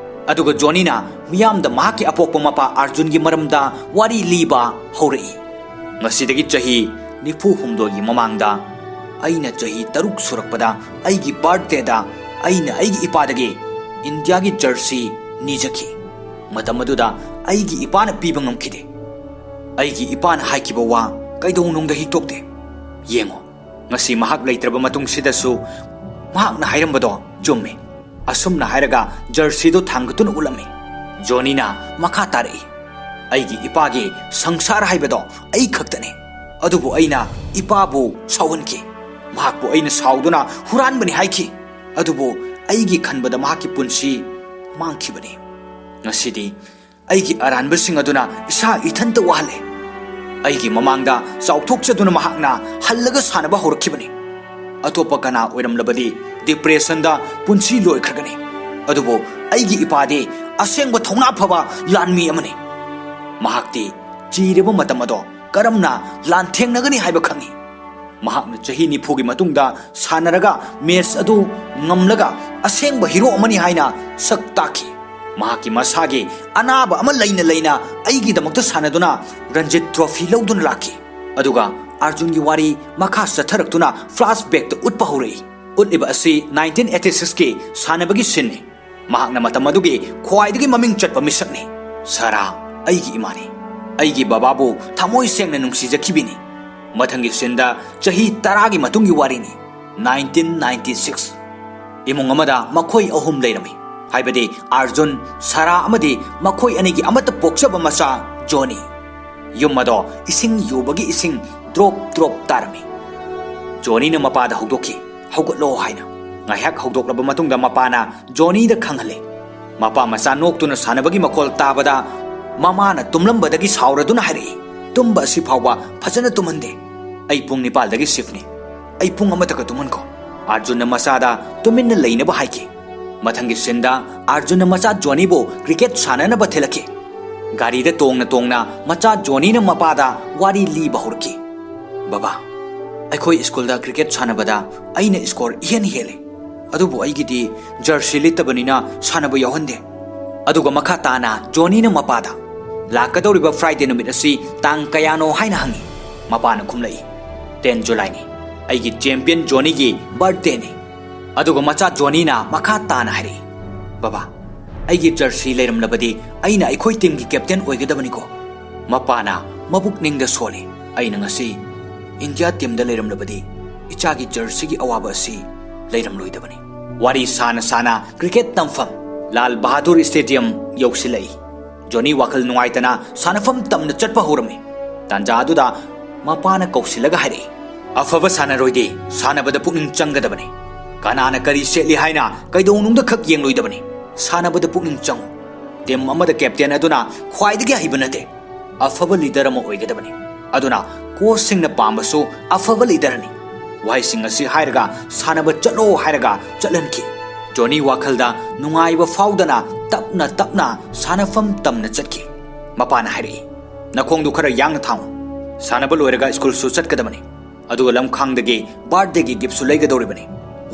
ꯑꯗꯨꯒ ꯖꯣꯅꯤꯅ ꯃꯤꯌꯥꯝꯗ ꯃꯍꯥꯛꯀꯤ ꯑꯄꯣꯛꯄ ꯃꯄꯥ ꯑꯥꯔꯖꯨꯟꯒꯤ ꯃꯔꯝꯗ ꯋꯥꯔꯤ ꯂꯤꯕ ꯍꯧꯔꯛꯏ꯫ ꯉꯁꯤꯗꯒꯤ ꯆꯍꯤ ꯅꯤꯐꯨ ꯍꯨꯝꯗꯣꯏꯒꯤ ꯃꯃꯥꯡꯗ, ꯑꯩꯅ ꯆꯍꯤ ꯇꯔꯨꯛ ꯁꯨꯔꯛꯄꯗ ꯑꯩꯒꯤ ꯕꯥꯔꯊꯗꯦꯗ ꯑꯩꯅ ꯑꯩꯒꯤ ꯏꯄꯥꯗꯒꯤ ꯏꯟꯗꯤꯌꯥꯒꯤ ꯖꯔꯁꯤ ꯅꯤꯖꯈꯤ꯫ ꯃꯇꯝ ꯑꯗꯨꯗ ꯑꯩꯒꯤ ꯏꯄꯥꯅ ꯄꯤꯕ ꯉꯝꯈꯤꯗꯦ꯫ ꯑꯩꯒꯤ ꯏꯄꯥꯅ ꯍꯥꯏꯈꯤꯕ ꯋꯥ ꯀꯩꯗꯧꯅꯨꯡꯗ ꯍꯤꯛꯇꯣꯛꯇꯦ꯫ ꯌꯦꯡꯉꯣ, ꯉꯁꯤ ꯃꯍꯥꯛ ꯂꯩꯇ꯭ꯔꯕ ꯃꯇꯨꯡꯁꯤꯗꯁꯨ ꯃꯍꯥꯛꯅ ꯍꯥꯏꯔꯝꯕꯗꯣ ꯆꯨꯝꯃꯤ꯫ ꯑꯁꯨꯝꯅ ꯍꯥꯏꯔꯒ ꯖꯔꯁꯤꯗꯨ ꯊꯥꯡꯒꯠꯇꯨꯅ ꯎꯠꯂꯝꯃꯤ꯫ ꯖꯣꯅꯤꯅ ꯃꯈꯥ ꯇꯥꯔꯛꯏ, "ꯑꯩꯒꯤ ꯏꯄꯥꯒꯤ ꯁꯪꯁꯥꯔ ꯍꯥꯏꯕꯗꯣ ꯑꯩ ꯈꯛꯇꯅꯤ꯫ ꯑꯗꯨꯕꯨ ꯑꯩꯅ ꯏꯄꯥꯕꯨ ꯁꯥꯎꯍꯟꯈꯤ꯫ ꯃꯍꯥꯛꯄꯨ ꯑꯩꯅ ꯁꯥꯎꯗꯨꯅ ꯍꯨꯔꯥꯟꯕꯅꯤ ꯍꯥꯏꯈꯤ꯫ ꯑꯗꯨꯕꯨ ꯑꯩꯒꯤ ꯈꯟꯕꯗ ꯃꯍꯥꯛꯀꯤ ꯄꯨꯟꯁꯤ ꯃꯥꯡꯈꯤꯕꯅꯤ꯫ ꯉꯁꯤꯗꯤ ꯑꯩꯒꯤ ꯑꯔꯥꯟꯕꯁꯤꯡ ꯑꯗꯨꯅ ꯏꯁꯥ ꯏꯊꯟꯇ ꯋꯥꯍꯜꯂꯦ꯫ ꯑꯩꯒꯤ ꯃꯃꯥꯡꯗ ꯆꯥꯎꯊꯣꯛꯆꯗꯨꯅ ꯃꯍꯥꯛꯅ ꯍꯜꯂꯒ ꯁꯥꯟꯅꯕ ꯍꯧꯔꯛꯈꯤꯕꯅꯤ꯫ ꯑꯇꯣꯞꯄ ꯀꯅꯥ ꯑꯣꯏꯔꯝꯂꯕꯗꯤ ꯗꯤꯄ꯭ꯔꯦꯁꯟꯗ ꯄꯨꯟꯁꯤ ꯂꯣꯏꯈ꯭ꯔꯒꯅꯤ꯫ ꯑꯗꯨꯕꯨ ꯑꯩꯒꯤ ꯏꯄꯥꯗꯤ ꯑꯁꯦꯡꯕ ꯊꯧꯅꯥ ꯐꯕ ꯂꯥꯟꯃꯤ ꯑꯃꯅꯤ꯫ ꯃꯍꯥꯛꯇꯤ ꯆꯤꯔꯕ ꯃꯇꯝ ꯑꯗꯣ ꯀꯔꯝꯅ ꯂꯥꯟꯊꯦꯡꯅꯒꯅꯤ ꯍꯥꯏꯕ ꯈꯪꯏ꯫ ꯃꯍꯥꯛꯅ ꯆꯍꯤ ꯅꯤꯐꯨꯒꯤ ꯃꯇꯨꯡꯗ ꯁꯥꯟꯅꯔꯒ ꯃꯦꯆ ꯑꯗꯨ ꯉꯝꯂꯒ ꯑꯁꯦꯡꯕ ꯍꯤꯔꯣ ꯑꯃꯅꯤ ꯍꯥꯏꯅ ꯁꯛ ꯇꯥꯛꯈꯤ꯫ ꯃꯍꯥꯛꯀꯤ ꯃꯁꯥꯒꯤ ꯑꯅꯥꯕ ꯑꯃ ꯂꯩꯅ ꯂꯩꯅ ꯑꯩꯒꯤꯗꯃꯛꯇ ꯁꯥꯟꯅꯗꯨꯅ ꯔꯟꯖꯤꯠ ꯇ꯭ꯔꯣꯐꯤ ꯂꯧꯗꯨꯅ ꯂꯥꯛꯈꯤ꯫ ꯑꯗꯨꯒ ꯑꯥꯔꯖꯨꯟꯒꯤ ꯋꯥꯔꯤ ꯃꯈꯥ ꯆꯠꯊꯔꯛꯇꯨꯅ ꯐ꯭ꯂꯥꯁꯕꯦꯛꯇ ꯎꯠꯄ ꯍꯧꯔꯛꯏ꯫ ꯎꯠꯂꯤꯕ ꯑꯁꯤ ꯅꯥꯏꯟꯇꯤꯟ ꯑꯩꯠꯇꯤ ꯁꯤꯛꯁꯀꯤ ꯁꯥꯟꯅꯕꯒꯤ ꯁꯤꯟꯅꯤ꯫ ꯃꯍꯥꯛꯅ ꯃꯇꯝ ꯑꯗꯨꯒꯤ ꯈ꯭ꯋꯥꯏꯗꯒꯤ ꯃꯃꯤꯡ ꯆꯠꯄ ꯃꯤꯁꯛꯅꯤ꯫ ꯁꯥꯔꯥ, ꯑꯩꯒꯤ ꯏꯃꯥꯅꯤ꯫ ꯑꯩꯒꯤ ꯕꯕꯥꯕꯨ ꯊꯃꯣꯏ ꯁꯦꯡꯅ ꯅꯨꯡꯁꯤꯖꯈꯤꯕꯤꯅꯤ꯫ ꯃꯊꯪꯒꯤ ꯁꯤꯟꯗ ꯆꯍꯤ ꯇꯔꯥꯒꯤ ꯃꯇꯨꯡꯒꯤ ꯋꯥꯔꯤꯅꯤ, ꯅꯥꯏꯟꯇꯤꯟ ꯅꯥꯏꯟꯇꯤ ꯁꯤꯛꯁ꯫ ꯏꯃꯨꯡ ꯑꯃꯗ ꯃꯈꯣꯏ ꯑꯍꯨꯝ ꯂꯩꯔꯝꯃꯤ, ꯍꯥꯏꯕꯗꯤ ꯑꯥꯔꯖꯨꯟ, ꯁꯥꯔꯥ ꯑꯃꯗꯤ ꯃꯈꯣꯏ ꯑꯅꯤꯒꯤ ꯑꯃꯠꯇ ꯄꯣꯛꯆꯕ ꯃꯆꯥ ꯖꯣꯅꯤ꯫ ꯌꯨꯝ ꯑꯗꯣ ꯏꯁꯤꯡ ꯌꯨꯕꯒꯤ ꯏꯁꯤꯡ ꯗ꯭ꯔꯣꯞ ꯗ꯭ꯔꯣꯞ ꯇꯥꯔꯝꯃꯤ꯫ ꯖꯣꯅꯤꯅ ꯃꯄꯥꯗ ꯍꯧꯗꯣꯛꯈꯤ, "ꯍꯧꯒꯠꯂꯣ" ꯍꯥꯏꯅ꯫ ꯉꯥꯏꯍꯥꯛ ꯍꯧꯗꯣꯛꯂꯕ ꯃꯇꯨꯡꯗ ꯃꯄꯥꯅ ꯖꯣꯅꯤꯗ ꯈꯪꯍꯜꯂꯦ꯫ ꯃꯄꯥ ꯃꯆꯥ ꯅꯣꯛꯇꯨꯅ ꯁꯥꯟꯅꯕꯒꯤ ꯃꯈꯣꯜ ꯇꯥꯕꯗ ꯃꯃꯥꯅ ꯇꯨꯝꯂꯝꯕꯗꯒꯤ ꯁꯥꯎꯔꯗꯨꯅ ꯍꯥꯏꯔꯛꯏ, "ꯇꯨꯝꯕ ꯑꯁꯤ ꯐꯥꯎꯕ ꯐꯖꯅ ꯇꯨꯝꯍꯟꯗꯦ꯫ ꯑꯩ ꯄꯨꯡ ꯅꯤꯄꯥꯜꯗꯒꯤ ꯁꯤꯐꯅꯤ꯫ ꯑꯩ ꯄꯨꯡ ꯑꯃꯇꯒ ꯇꯨꯝꯍꯟꯈꯣ꯫" ꯑꯥꯔꯖꯨꯟꯅ ꯃꯆꯥꯗ ꯇꯨꯃꯤꯟꯅ ꯂꯩꯅꯕ ꯍꯥꯏꯈꯤ꯫ ꯃꯊꯪꯒꯤ ꯁꯤꯟꯗ ꯑꯥꯔꯖꯨꯟꯅ ꯃꯆꯥ ꯖꯣꯅꯤꯕꯨ ꯀ꯭ꯔꯤꯀꯦꯠ ꯁꯥꯟꯅꯅꯕ ꯊꯤꯜꯂꯛꯈꯤ꯫ ꯒꯥꯔꯤꯗ ꯇꯣꯡꯅ ꯇꯣꯡꯅ ꯃꯆꯥ ꯖꯣꯅꯤꯅ ꯃꯄꯥꯗ ꯋꯥꯔꯤ ꯂꯤꯕ ꯍꯧꯔꯛꯈꯤ꯫ "ꯕꯕꯥ, ꯑꯩꯈꯣꯏ ꯁ꯭ꯀꯨꯜꯗ ꯀ꯭ꯔꯤꯀꯦꯠ ꯁꯥꯟꯅꯕꯗ ꯑꯩꯅ ꯁ꯭ꯀꯣꯔ ꯏꯍꯦꯟ ꯍꯦꯜꯂꯤ꯫ ꯑꯗꯨꯕꯨ ꯑꯩꯒꯤꯗꯤ ꯖꯔꯁꯤ ꯂꯤꯠꯇꯕꯅꯤꯅ ꯁꯥꯟꯅꯕ ꯌꯥꯎꯍꯟꯗꯦ꯫" ꯑꯗꯨꯒ ꯃꯈꯥ ꯇꯥꯅ ꯖꯣꯅꯤꯅ ꯃꯄꯥꯗ, "ꯂꯥꯛꯀꯗꯧꯔꯤꯕ ꯐ꯭ꯔꯥꯏꯗꯦ ꯅꯨꯃꯤꯠ ꯑꯁꯤ ꯇꯥꯡ ꯀꯌꯥꯅꯣ?" ꯍꯥꯏꯅ ꯍꯪꯉꯤ꯫ ꯃꯄꯥꯅ ꯈꯨꯝꯂꯛꯏ, "ꯇꯦꯟ ꯖꯨꯂꯥꯏꯅꯤ꯫ ꯑꯩꯒꯤ ꯆꯦꯝꯄꯤꯌꯟ ꯖꯣꯅꯤꯒꯤ ꯕꯥꯔꯊꯗꯦꯅꯤ꯫" ꯑꯗꯨꯒ ꯃꯆꯥ ꯖꯣꯅꯤꯅ ꯃꯈꯥ ꯇꯥꯅ ꯍꯥꯏꯔꯛꯏ, "ꯕꯕꯥ, ꯑꯩꯒꯤ ꯖꯔꯁꯤ ꯂꯩꯔꯝꯂꯕꯗꯤ ꯑꯩꯅ ꯑꯩꯈꯣꯏ ꯇꯤꯝꯒꯤ ꯀꯦꯞꯇꯦꯟ ꯑꯣꯏꯒꯗꯕꯅꯤꯀꯣ꯫" ꯃꯄꯥꯅ ꯃꯕꯨꯛꯅꯤꯡꯗ ꯁꯣꯜꯂꯤ, "ꯑꯩꯅ ꯉꯁꯤ ꯏꯟꯗꯤꯌꯥ ꯇꯤꯝꯗ ꯂꯩꯔꯝꯂꯕꯗꯤ ꯏꯆꯥꯒꯤ ꯖꯔꯁꯤꯒꯤ ꯑꯋꯥꯕ ꯑꯁꯤ ꯂꯩꯔꯝꯂꯣꯏꯗꯕꯅꯤ꯫" ꯋꯥꯔꯤ ꯁꯥꯅ ꯁꯥꯅ ꯀ꯭ꯔꯤꯀꯦꯠ ꯇꯝꯐꯝ ꯂꯥꯜ ꯕꯍꯥꯗꯨꯔ ꯁ꯭ꯇꯦꯗꯤꯌꯝ ꯌꯧꯁꯤꯜꯂꯛꯏ꯫ ꯖꯣꯅꯤ ꯋꯥꯈꯜ ꯅꯨꯡꯉꯥꯏꯇꯅ ꯁꯥꯟꯅꯐꯝ ꯇꯝꯅ ꯆꯠꯄ ꯍꯧꯔꯝꯃꯤ꯫ ꯇꯥꯟꯖꯥ ꯑꯗꯨꯗ ꯃꯄꯥꯅ ꯀꯧꯁꯤꯜꯂꯒ ꯍꯥꯏꯔꯛꯏ, "ꯑꯐꯕ ꯁꯥꯟꯅꯔꯣꯏꯗꯤ ꯁꯥꯟꯅꯕꯗ ꯄꯨꯛꯅꯤꯡ ꯆꯪꯒꯗꯕꯅꯤ꯫ ꯀꯅꯥꯅ ꯀꯔꯤ ꯁꯦꯠꯂꯤ ꯍꯥꯏꯅ ꯀꯩꯗꯧꯅꯨꯡꯗ ꯈꯛ ꯌꯦꯡꯂꯣꯏꯗꯕꯅꯤ꯫ ꯁꯥꯟꯅꯕꯗ ꯄꯨꯛꯅꯤꯡ ꯆꯪꯉꯨ꯫ ꯇꯤꯝ ꯑꯃꯗ ꯀꯦꯞꯇꯦꯟ ꯑꯗꯨꯅ ꯈ꯭ꯋꯥꯏꯗꯒꯤ ꯑꯍꯩꯕ ꯅꯠꯇꯦ, ꯑꯐꯕ ꯂꯤꯗꯔ ꯑꯃ ꯑꯣꯏꯒꯗꯕꯅꯤ꯫ ꯑꯗꯨꯅ ꯀꯣꯆꯁꯤꯡꯅ ꯄꯥꯝꯕꯁꯨ ꯑꯐꯕ ꯂꯤꯗꯔꯅꯤ꯫ ꯋꯥꯍꯩꯁꯤꯡ ꯑꯁꯤ ꯍꯥꯏꯔꯒ ꯁꯥꯟꯅꯕ ꯆꯠꯂꯣ ꯍꯥꯏꯔꯒ ꯆꯠꯍꯟꯈꯤ꯫ ꯖꯣꯅꯤ ꯋꯥꯈꯜꯗ ꯅꯨꯡꯉꯥꯏꯕ ꯐꯥꯎꯗꯅ ꯇꯞꯅ ꯇꯞꯅ ꯁꯥꯟꯅꯐꯝ ꯇꯝꯅ ꯆꯠꯈꯤ꯫ ꯃꯄꯥꯅ ꯍꯥꯏꯔꯛꯏ, "ꯅꯈꯣꯡꯗꯨ ꯈꯔ ꯌꯥꯡꯅ ꯊꯥꯡꯉꯨ꯫ ꯁꯥꯟꯅꯕ ꯂꯣꯏꯔꯒ ꯁ꯭ꯀꯨꯜꯁꯨ ꯆꯠꯀꯗꯕꯅꯤ꯫ ꯑꯗꯨꯒ ꯂꯝꯈꯥꯡꯗꯒꯤ ꯕꯥꯔꯊꯗꯦꯒꯤ ꯒꯤꯐꯁꯨ ꯂꯩꯒꯗꯧꯔꯤꯕꯅꯤ"꯫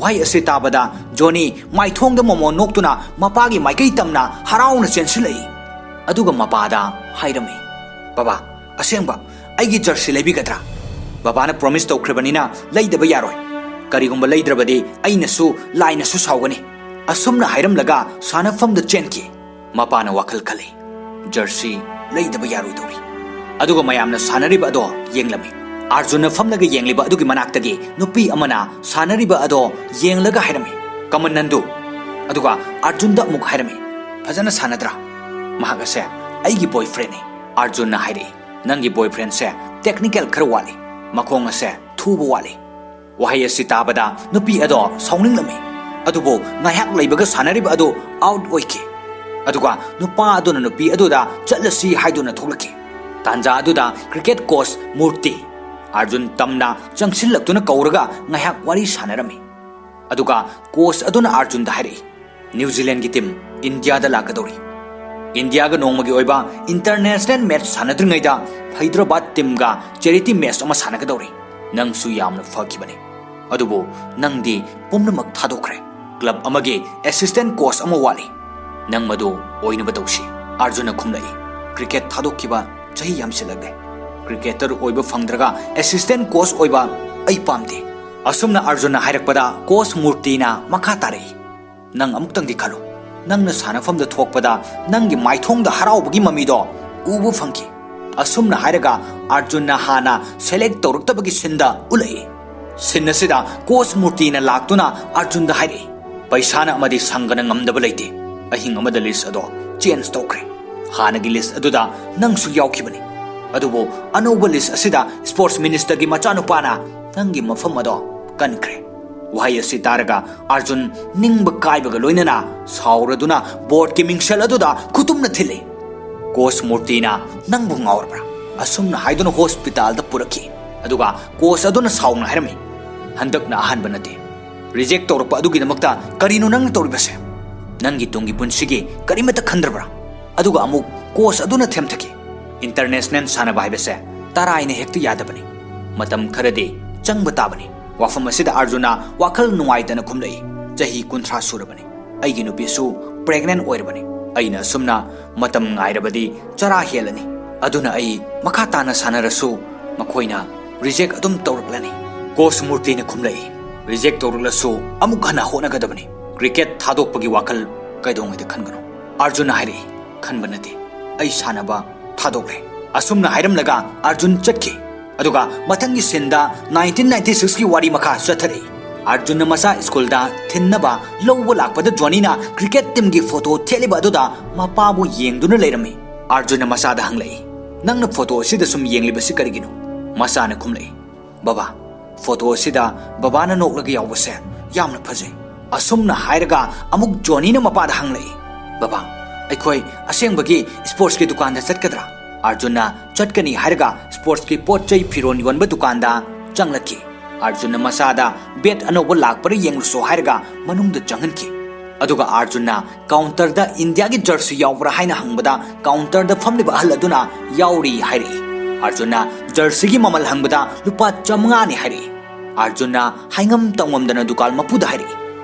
ꯋꯥꯍꯩ ꯑꯁꯤ ꯇꯥꯕꯗ ꯖꯣꯅꯤ ꯃꯥꯏꯊꯣꯡꯗ ꯃꯣꯃꯣꯟ ꯅꯣꯛꯇꯨꯅ ꯃꯄꯥꯒꯤ ꯃꯥꯏꯀꯩ ꯇꯝꯅ ꯍꯔꯥꯎꯅ ꯆꯦꯟꯁꯤꯜꯂꯛꯏ꯫ ꯑꯗꯨꯒ ꯃꯄꯥꯗ ꯍꯥꯏꯔꯝꯃꯤ, "ꯕꯕꯥ, ꯑꯁꯦꯡꯕ ꯑꯩꯒꯤ ꯖꯔꯁꯤ ꯂꯩꯕꯤꯒꯗ꯭ꯔꯥ? ꯕꯕꯥꯅ ꯄ꯭ꯔꯣꯃꯤꯁ ꯇꯧꯈ꯭ꯔꯕꯅꯤꯅ ꯂꯩꯗꯕ ꯌꯥꯔꯣꯏ꯫ ꯀꯔꯤꯒꯨꯝꯕ ꯂꯩꯗ꯭ꯔꯕꯗꯤ ꯑꯩꯅꯁꯨ ꯂꯥꯏꯅꯁꯨ ꯁꯥꯎꯒꯅꯤ"꯫ ꯑꯁꯨꯝꯅ ꯍꯥꯏꯔꯝꯂꯒ ꯁꯥꯟꯅꯐꯝꯗ ꯆꯦꯟꯈꯤ꯫ ꯃꯄꯥꯅ ꯋꯥꯈꯜ ꯈꯜꯂꯤ, "ꯖꯔꯁꯤ ꯂꯩꯗꯕ ꯌꯥꯔꯣꯏꯗꯧꯔꯤ"꯫ ꯑꯗꯨꯒ ꯃꯌꯥꯝꯅ ꯁꯥꯟꯅꯔꯤꯕ ꯑꯗꯣ ꯌꯦꯡꯂꯝꯃꯤ꯫ ꯑꯥꯔꯖꯨꯟꯅ ꯐꯝꯂꯒ ꯌꯦꯡꯂꯤꯕ ꯑꯗꯨꯒꯤ ꯃꯅꯥꯛꯇꯒꯤ ꯅꯨꯄꯤ ꯑꯃꯅ ꯁꯥꯟꯅꯔꯤꯕ ꯑꯗꯣ ꯌꯦꯡꯂꯒ ꯍꯥꯏꯔꯝꯃꯤ, "ꯀꯃꯟ ꯅꯟꯗꯨ"꯫ ꯑꯗꯨꯒ ꯑꯥꯔꯖꯨꯟꯗ ꯑꯃꯨꯛ ꯍꯥꯏꯔꯝꯃꯤ, "ꯐꯖꯅ ꯁꯥꯟꯅꯗ꯭ꯔꯥ?" "ꯃꯍꯥꯛ ꯑꯁꯦ ꯑꯩꯒꯤ ꯕꯣꯏꯐ꯭ꯔꯦꯟꯅꯤ"꯫ ꯑꯥꯔꯖꯨꯟꯅ ꯍꯥꯏꯔꯛꯏ, "ꯅꯪꯒꯤ ꯕꯣꯏꯐ꯭ꯔꯦꯟꯁꯦ ꯇꯦꯛꯅꯤꯀꯦꯜ ꯈꯔ ꯋꯥꯠꯂꯤ, ꯃꯈꯣꯡ ꯑꯁꯦ ꯊꯨꯕ ꯋꯥꯠꯂꯤ"꯫ ꯋꯥꯍꯩ ꯑꯁꯤ ꯇꯥꯕꯗ ꯅꯨꯄꯤ ꯑꯗꯣ ꯁꯥꯎꯅꯤꯡꯂꯝꯃꯤ꯫ ꯑꯗꯨꯕꯨ ꯉꯥꯏꯍꯥꯛ ꯂꯩꯕꯒ ꯁꯥꯟꯅꯔꯤꯕ ꯑꯗꯨ ꯑꯥꯎꯠ ꯑꯣꯏꯈꯤ꯫ ꯑꯗꯨꯒ ꯅꯨꯄꯥ ꯑꯗꯨꯅ ꯅꯨꯄꯤ ꯑꯗꯨꯗ ꯆꯠꯂꯁꯤ ꯍꯥꯏꯗꯨꯅ ꯊꯣꯛꯂꯛꯈꯤ꯫ ꯇꯥꯟꯖꯥ ꯑꯗꯨꯗ ꯀ꯭ꯔꯤꯀꯦꯠ ꯀꯣꯆ ꯃꯨꯔꯇꯤ ꯑꯥꯔꯖꯨꯟ ꯇꯝꯅ ꯆꯪꯁꯤꯜꯂꯛꯇꯨꯅ ꯀꯧꯔꯒ ꯉꯥꯏꯍꯥꯛ ꯋꯥꯔꯤ ꯁꯥꯟꯅꯔꯝꯃꯤ꯫ ꯑꯗꯨꯒ ꯀꯣꯆ ꯑꯗꯨꯅ ꯑꯥꯔꯖꯨꯟꯗ ꯍꯥꯏꯔꯛꯏ, "ꯅ꯭ꯌꯨ ꯖꯤꯂꯦꯟꯒꯤ ꯇꯤꯝ ꯏꯟꯗꯤꯌꯥꯗ ꯂꯥꯛꯀꯗꯧꯔꯤ꯫ ꯏꯟꯗꯤꯌꯥꯒ ꯅꯣꯡꯃꯒꯤ ꯑꯣꯏꯕ international match ꯁꯥꯟꯅꯗ꯭ꯔꯤꯉꯩꯗ Hyderabad ꯇꯤꯝꯒ charity match ꯑꯃ ꯁꯥꯟꯅꯒꯗꯧꯔꯤ꯫ ꯅꯪꯁꯨ ꯌꯥꯝꯅ ꯐꯈꯤꯕꯅꯤ, ꯑꯗꯨꯕꯨ ꯅꯪꯗꯤ ꯄꯨꯝꯅꯃꯛ ꯊꯥꯗꯣꯛꯈ꯭ꯔꯦ꯫ ꯀ꯭ꯂꯕ ꯑꯃꯒꯤ ꯑꯦꯁꯤꯁꯇꯦꯟ ꯀꯣꯆ ꯑꯃ ꯋꯥꯠꯂꯤ꯫ ꯅꯪ ꯃꯗꯨ ꯑꯣꯏꯅꯕ ꯇꯧꯁꯤ"꯫ ꯑꯥꯔꯖꯨꯟꯅ ꯈꯨꯝꯂꯛꯏ, "ꯀ꯭ꯔꯤꯀꯦꯠ ꯊꯥꯗꯣꯛꯈꯤꯕ ꯆꯍꯤ ꯌꯥꯝꯁꯤꯜꯂꯛꯂꯦ꯫ ꯀ꯭ꯔꯤꯀꯦꯇꯔ ꯑꯣꯏꯕ ꯐꯪꯗ꯭ꯔꯒ ꯑꯦꯁꯤꯁꯇꯦꯟ ꯀꯣꯆ ꯑꯣꯏꯕ ꯑꯩ ꯄꯥꯝꯗꯦ"꯫ ꯑꯁꯨꯝꯅ ꯑꯥꯔꯖꯨꯟꯅ ꯍꯥꯏꯔꯛꯄꯗ ꯀꯣꯆ ꯃꯨꯔꯇꯤꯅ ꯃꯈꯥ ꯇꯥꯔꯛꯏ, "ꯅꯪ ꯑꯃꯨꯛꯇꯪꯗꯤ ꯈꯜꯂꯨ꯫ ꯅꯪꯅ ꯁꯥꯟꯅꯐꯝꯗ ꯊꯣꯛꯄꯗ ꯅꯪꯒꯤ ꯃꯥꯏꯊꯣꯡꯗ ꯍꯔꯥꯎꯕꯒꯤ ꯃꯃꯤꯗꯣ ꯎꯕ ꯐꯪꯈꯤ"꯫ ꯑꯁꯨꯝꯅ ꯍꯥꯏꯔꯒ ꯑꯥꯔꯖꯨꯟꯅ ꯍꯥꯟꯅ ꯁꯦꯂꯦꯛ ꯇꯧꯔꯛꯇꯕꯒꯤ ꯁꯤꯟꯗ ꯎꯠꯂꯛꯏ꯫ ꯁꯤꯟ ꯑꯁꯤꯗ ꯀꯣꯆ ꯃꯨꯔꯇꯤꯅ ꯂꯥꯛꯇꯨꯅ ꯑꯥꯔꯖꯨꯟꯗ ꯍꯥꯏꯔꯛꯏ, "ꯄꯩꯁꯥꯅ ꯑꯃꯗꯤ ꯁꯪꯒꯅ ꯉꯝꯗꯕ ꯂꯩꯇꯦ꯫ ꯑꯍꯤꯡ ꯑꯃꯗ ꯂꯤꯁ ꯑꯗꯣ ꯆꯦꯟꯖ ꯇꯧꯈ꯭ꯔꯦ꯫ ꯍꯥꯟꯅꯒꯤ ꯂꯤꯁ ꯑꯗꯨꯗ ꯅꯪꯁꯨ ꯌꯥꯎꯈꯤꯕꯅꯤ꯫ ꯑꯗꯨꯕꯨ ꯑꯅꯧꯕ ꯂꯤꯁ ꯑꯁꯤꯗ ꯁ꯭ꯄꯣꯔꯠꯁ ꯃꯤꯅꯤꯁꯇꯔꯒꯤ ꯃꯆꯥꯅꯨꯄꯥꯅ ꯅꯪꯒꯤ ꯃꯐꯝ ꯑꯗꯣ ꯀꯟꯈ꯭ꯔꯦ"꯫ ꯋꯥꯍꯩ ꯑꯁꯤ ꯇꯥꯔꯒ ꯑꯥꯔꯖꯨꯟ ꯅꯤꯡꯕ ꯀꯥꯏꯕꯒ ꯂꯣꯏꯅꯅ ꯁꯥꯎꯔꯗꯨꯅ ꯕꯣꯔꯗꯀꯤ ꯃꯤꯡꯁꯦꯜ ꯑꯗꯨꯗ ꯈꯨꯇꯨꯝꯅ ꯊꯤꯜꯂꯤ꯫ "ꯀꯣꯆ ꯃꯨꯔꯇꯤꯅ ꯅꯪꯕꯨ ꯉꯥꯎꯔꯕ꯭ꯔꯥ?" ꯑꯁꯨꯝꯅ ꯍꯥꯏꯗꯨꯅ ꯍꯣꯁꯄꯤꯇꯥꯜꯗ ꯄꯨꯔꯛꯈꯤ꯫ ꯑꯗꯨꯒ ꯀꯣꯆ ꯑꯗꯨꯅ ꯁꯥꯎꯅ ꯍꯥꯏꯔꯝꯃꯤ, "ꯍꯟꯗꯛꯅ ꯑꯍꯥꯟꯕ ꯅꯠꯇꯦ꯫ ꯔꯤꯖꯦꯛ ꯇꯧꯔꯛꯄ ꯑꯗꯨꯒꯤꯗꯃꯛꯇ ꯀꯔꯤꯅꯣ ꯅꯪꯅ ꯇꯧꯔꯤꯕꯁꯦ? ꯅꯪꯒꯤ ꯇꯨꯡꯒꯤ ꯄꯨꯟꯁꯤꯒꯤ ꯀꯔꯤꯃꯠꯇ ꯈꯟꯗ꯭ꯔꯕ꯭ꯔꯥ?" ꯑꯗꯨꯒ ꯑꯃꯨꯛ ꯀꯣꯆ ꯑꯗꯨꯅ ꯊꯦꯝꯊꯈꯤ, "ꯏꯟꯇꯔꯅꯦꯁꯅꯦꯜ ꯁꯥꯟꯅꯕ ꯍꯥꯏꯕꯁꯦ ꯇꯔꯥꯏꯅ ꯍꯦꯛꯇ ꯌꯥꯗꯕꯅꯤ꯫ ꯃꯇꯝ ꯈꯔꯗꯤ ꯆꯪꯕ ꯇꯥꯕꯅꯤ꯫" ꯋꯥꯐꯝ ꯑꯁꯤꯗ ꯑꯥꯔꯖꯨꯟꯅ ꯋꯥꯈꯜ ꯅꯨꯡꯉꯥꯏꯇꯅ ꯈꯨꯝꯂꯛꯏ, "ꯆꯍꯤ ꯀꯨꯟꯊ꯭ꯔꯥ ꯁꯨꯔꯕꯅꯤ꯫ ꯑꯩꯒꯤ ꯅꯨꯄꯤꯁꯨ ꯄ꯭ꯔꯦꯒꯅꯦꯟ ꯑꯣꯏꯔꯕꯅꯤ꯫ ꯑꯩꯅ ꯑꯁꯨꯝꯅ ꯃꯇꯝ ꯉꯥꯏꯔꯕꯗꯤ ꯆꯔꯥ ꯍꯦꯜꯂꯅꯤ꯫ ꯑꯗꯨꯅ ꯑꯩ ꯃꯈꯥ ꯇꯥꯅ ꯁꯥꯟꯅꯔꯁꯨ ꯃꯈꯣꯏꯅ ꯔꯤꯖꯦꯛ ꯑꯗꯨꯝ ꯇꯧꯔꯛꯂꯅꯤ꯫" ꯀꯣꯆ ꯃꯨꯔꯇꯤꯅ ꯈꯨꯝꯂꯛꯏ, "ꯔꯤꯖꯦꯛ ꯇꯧꯔꯛꯂꯁꯨ ꯑꯃꯨꯛ ꯍꯟꯅ ꯍꯣꯠꯅꯒꯗꯕꯅꯤ꯫ ꯀ꯭ꯔꯤꯀꯦꯠ ꯊꯥꯗꯣꯛꯄꯒꯤ ꯋꯥꯈꯜ ꯀꯩꯗꯧꯉꯩꯗ ꯈꯟꯒꯅꯨ꯫" ꯑꯥꯔꯖꯨꯟꯅ ꯍꯥꯏꯔꯛꯏ, "ꯈꯟꯕ ꯅꯠꯇꯦ, ꯑꯩ ꯁꯥꯟꯅꯕ ꯊꯥꯗꯣꯛꯂꯦ꯫" ꯑꯁꯨꯝꯅ ꯍꯥꯏꯔꯝꯂꯒ ꯑꯥꯔꯖꯨꯟ ꯆꯠꯈꯤ꯫ ꯑꯗꯨꯒ ꯃꯊꯪꯒꯤ ꯁꯤꯟꯗ ꯅꯥꯏꯟꯇꯤꯟ ꯅꯥꯏꯟꯇꯤ ꯁꯤꯛꯁꯀꯤ ꯋꯥꯔꯤ ꯃꯈꯥ ꯆꯠꯊꯔꯛꯏ꯫ ꯑꯥꯔꯖꯨꯟꯅ ꯃꯆꯥ ꯁ꯭ꯀꯨꯜꯗ ꯊꯤꯟꯅꯕ ꯂꯧꯕ ꯂꯥꯛꯄꯗ ꯖꯣꯅꯤꯅ ꯀ꯭ꯔꯤꯀꯦꯠ ꯇꯤꯝꯒꯤ ꯐꯣꯇꯣ ꯊꯦꯠꯂꯤꯕ ꯑꯗꯨꯗ ꯃꯄꯥꯕꯨ ꯌꯦꯡꯗꯨꯅ ꯂꯩꯔꯝꯃꯤ꯫ ꯑꯥꯔꯖꯨꯟꯅ ꯃꯆꯥꯗ ꯍꯪꯂꯛꯏ, "ꯅꯪꯅ ꯐꯣꯇꯣ ꯑꯁꯤꯗ ꯁꯨꯝ ꯌꯦꯡꯂꯤꯕꯁꯤ ꯀꯔꯤꯒꯤꯅꯣ?" ꯃꯆꯥꯅ ꯈꯨꯝꯂꯛꯏ, "ꯕꯕꯥ, ꯐꯣꯇꯣ ꯑꯁꯤꯗ ꯕꯕꯥꯅ ꯅꯣꯛꯂꯒ ꯌꯥꯎꯕꯁꯦ ꯌꯥꯝꯅ ꯐꯖꯩ꯫" ꯑꯁꯨꯝꯅ ꯍꯥꯏꯔꯒ ꯑꯃꯨꯛ ꯖꯣꯅꯤꯅ ꯃꯄꯥꯗ ꯍꯪꯂꯛꯏ, "ꯕꯕꯥ, ꯑꯩꯈꯣꯏ ꯑꯁꯦꯡꯕꯒꯤ ꯁ꯭ꯄꯣꯔꯠꯁꯀꯤ ꯗꯨꯀꯥꯟꯗ ꯆꯠꯀꯗ꯭ꯔꯥ?" ꯑꯥꯔꯖꯨꯟꯅ ꯆꯠꯀꯅꯤ ꯍꯥꯏꯔꯒ ꯁ꯭ꯄꯣꯔꯠꯁꯀꯤ ꯄꯣꯠ ꯆꯩ ꯐꯤꯔꯣꯟ ꯌꯣꯟꯕ ꯗꯨꯀꯥꯟꯗ ꯆꯪꯂꯛꯈꯤ꯫ ꯑꯥꯔꯖꯨꯟꯅ ꯃꯆꯥꯗ ꯕꯦꯠ ꯑꯅꯧꯕ ꯂꯥꯛꯄ꯭ꯔꯥ ꯌꯦꯡꯂꯨꯁꯣ ꯍꯥꯏꯔꯒ ꯃꯅꯨꯡꯗ ꯆꯪꯍꯟꯈꯤ꯫ ꯑꯗꯨꯒ ꯑꯥꯔꯖꯨꯟꯅ ꯀꯥꯎꯟꯇꯔꯗ ꯏꯟꯗꯤꯌꯥꯒꯤ ꯖꯔꯁꯤ ꯌꯥꯎꯕ꯭ꯔꯥ ꯍꯥꯏꯅ ꯍꯪꯕꯗ ꯀꯥꯎꯟꯇꯔꯗ ꯐꯝꯂꯤꯕ ꯑꯍꯜ ꯑꯗꯨꯅ ꯌꯥꯎꯔꯤ ꯍꯥꯏꯔꯛꯏ꯫ ꯑꯥꯔꯖꯨꯟꯅ ꯖꯔꯁꯤꯒꯤ ꯃꯃꯜ ꯍꯪꯕꯗ ꯂꯨꯄꯥ ꯆꯥꯃꯉꯥꯅꯤ ꯍꯥꯏꯔꯛꯏ꯫ ꯑꯥꯔꯖꯨꯟꯅ ꯍꯥꯏꯉꯝ ꯇꯧꯉꯝꯗꯅ ꯗꯨꯀꯥꯟ ꯃꯄꯨꯗ ꯍꯥꯏꯔꯛꯏ,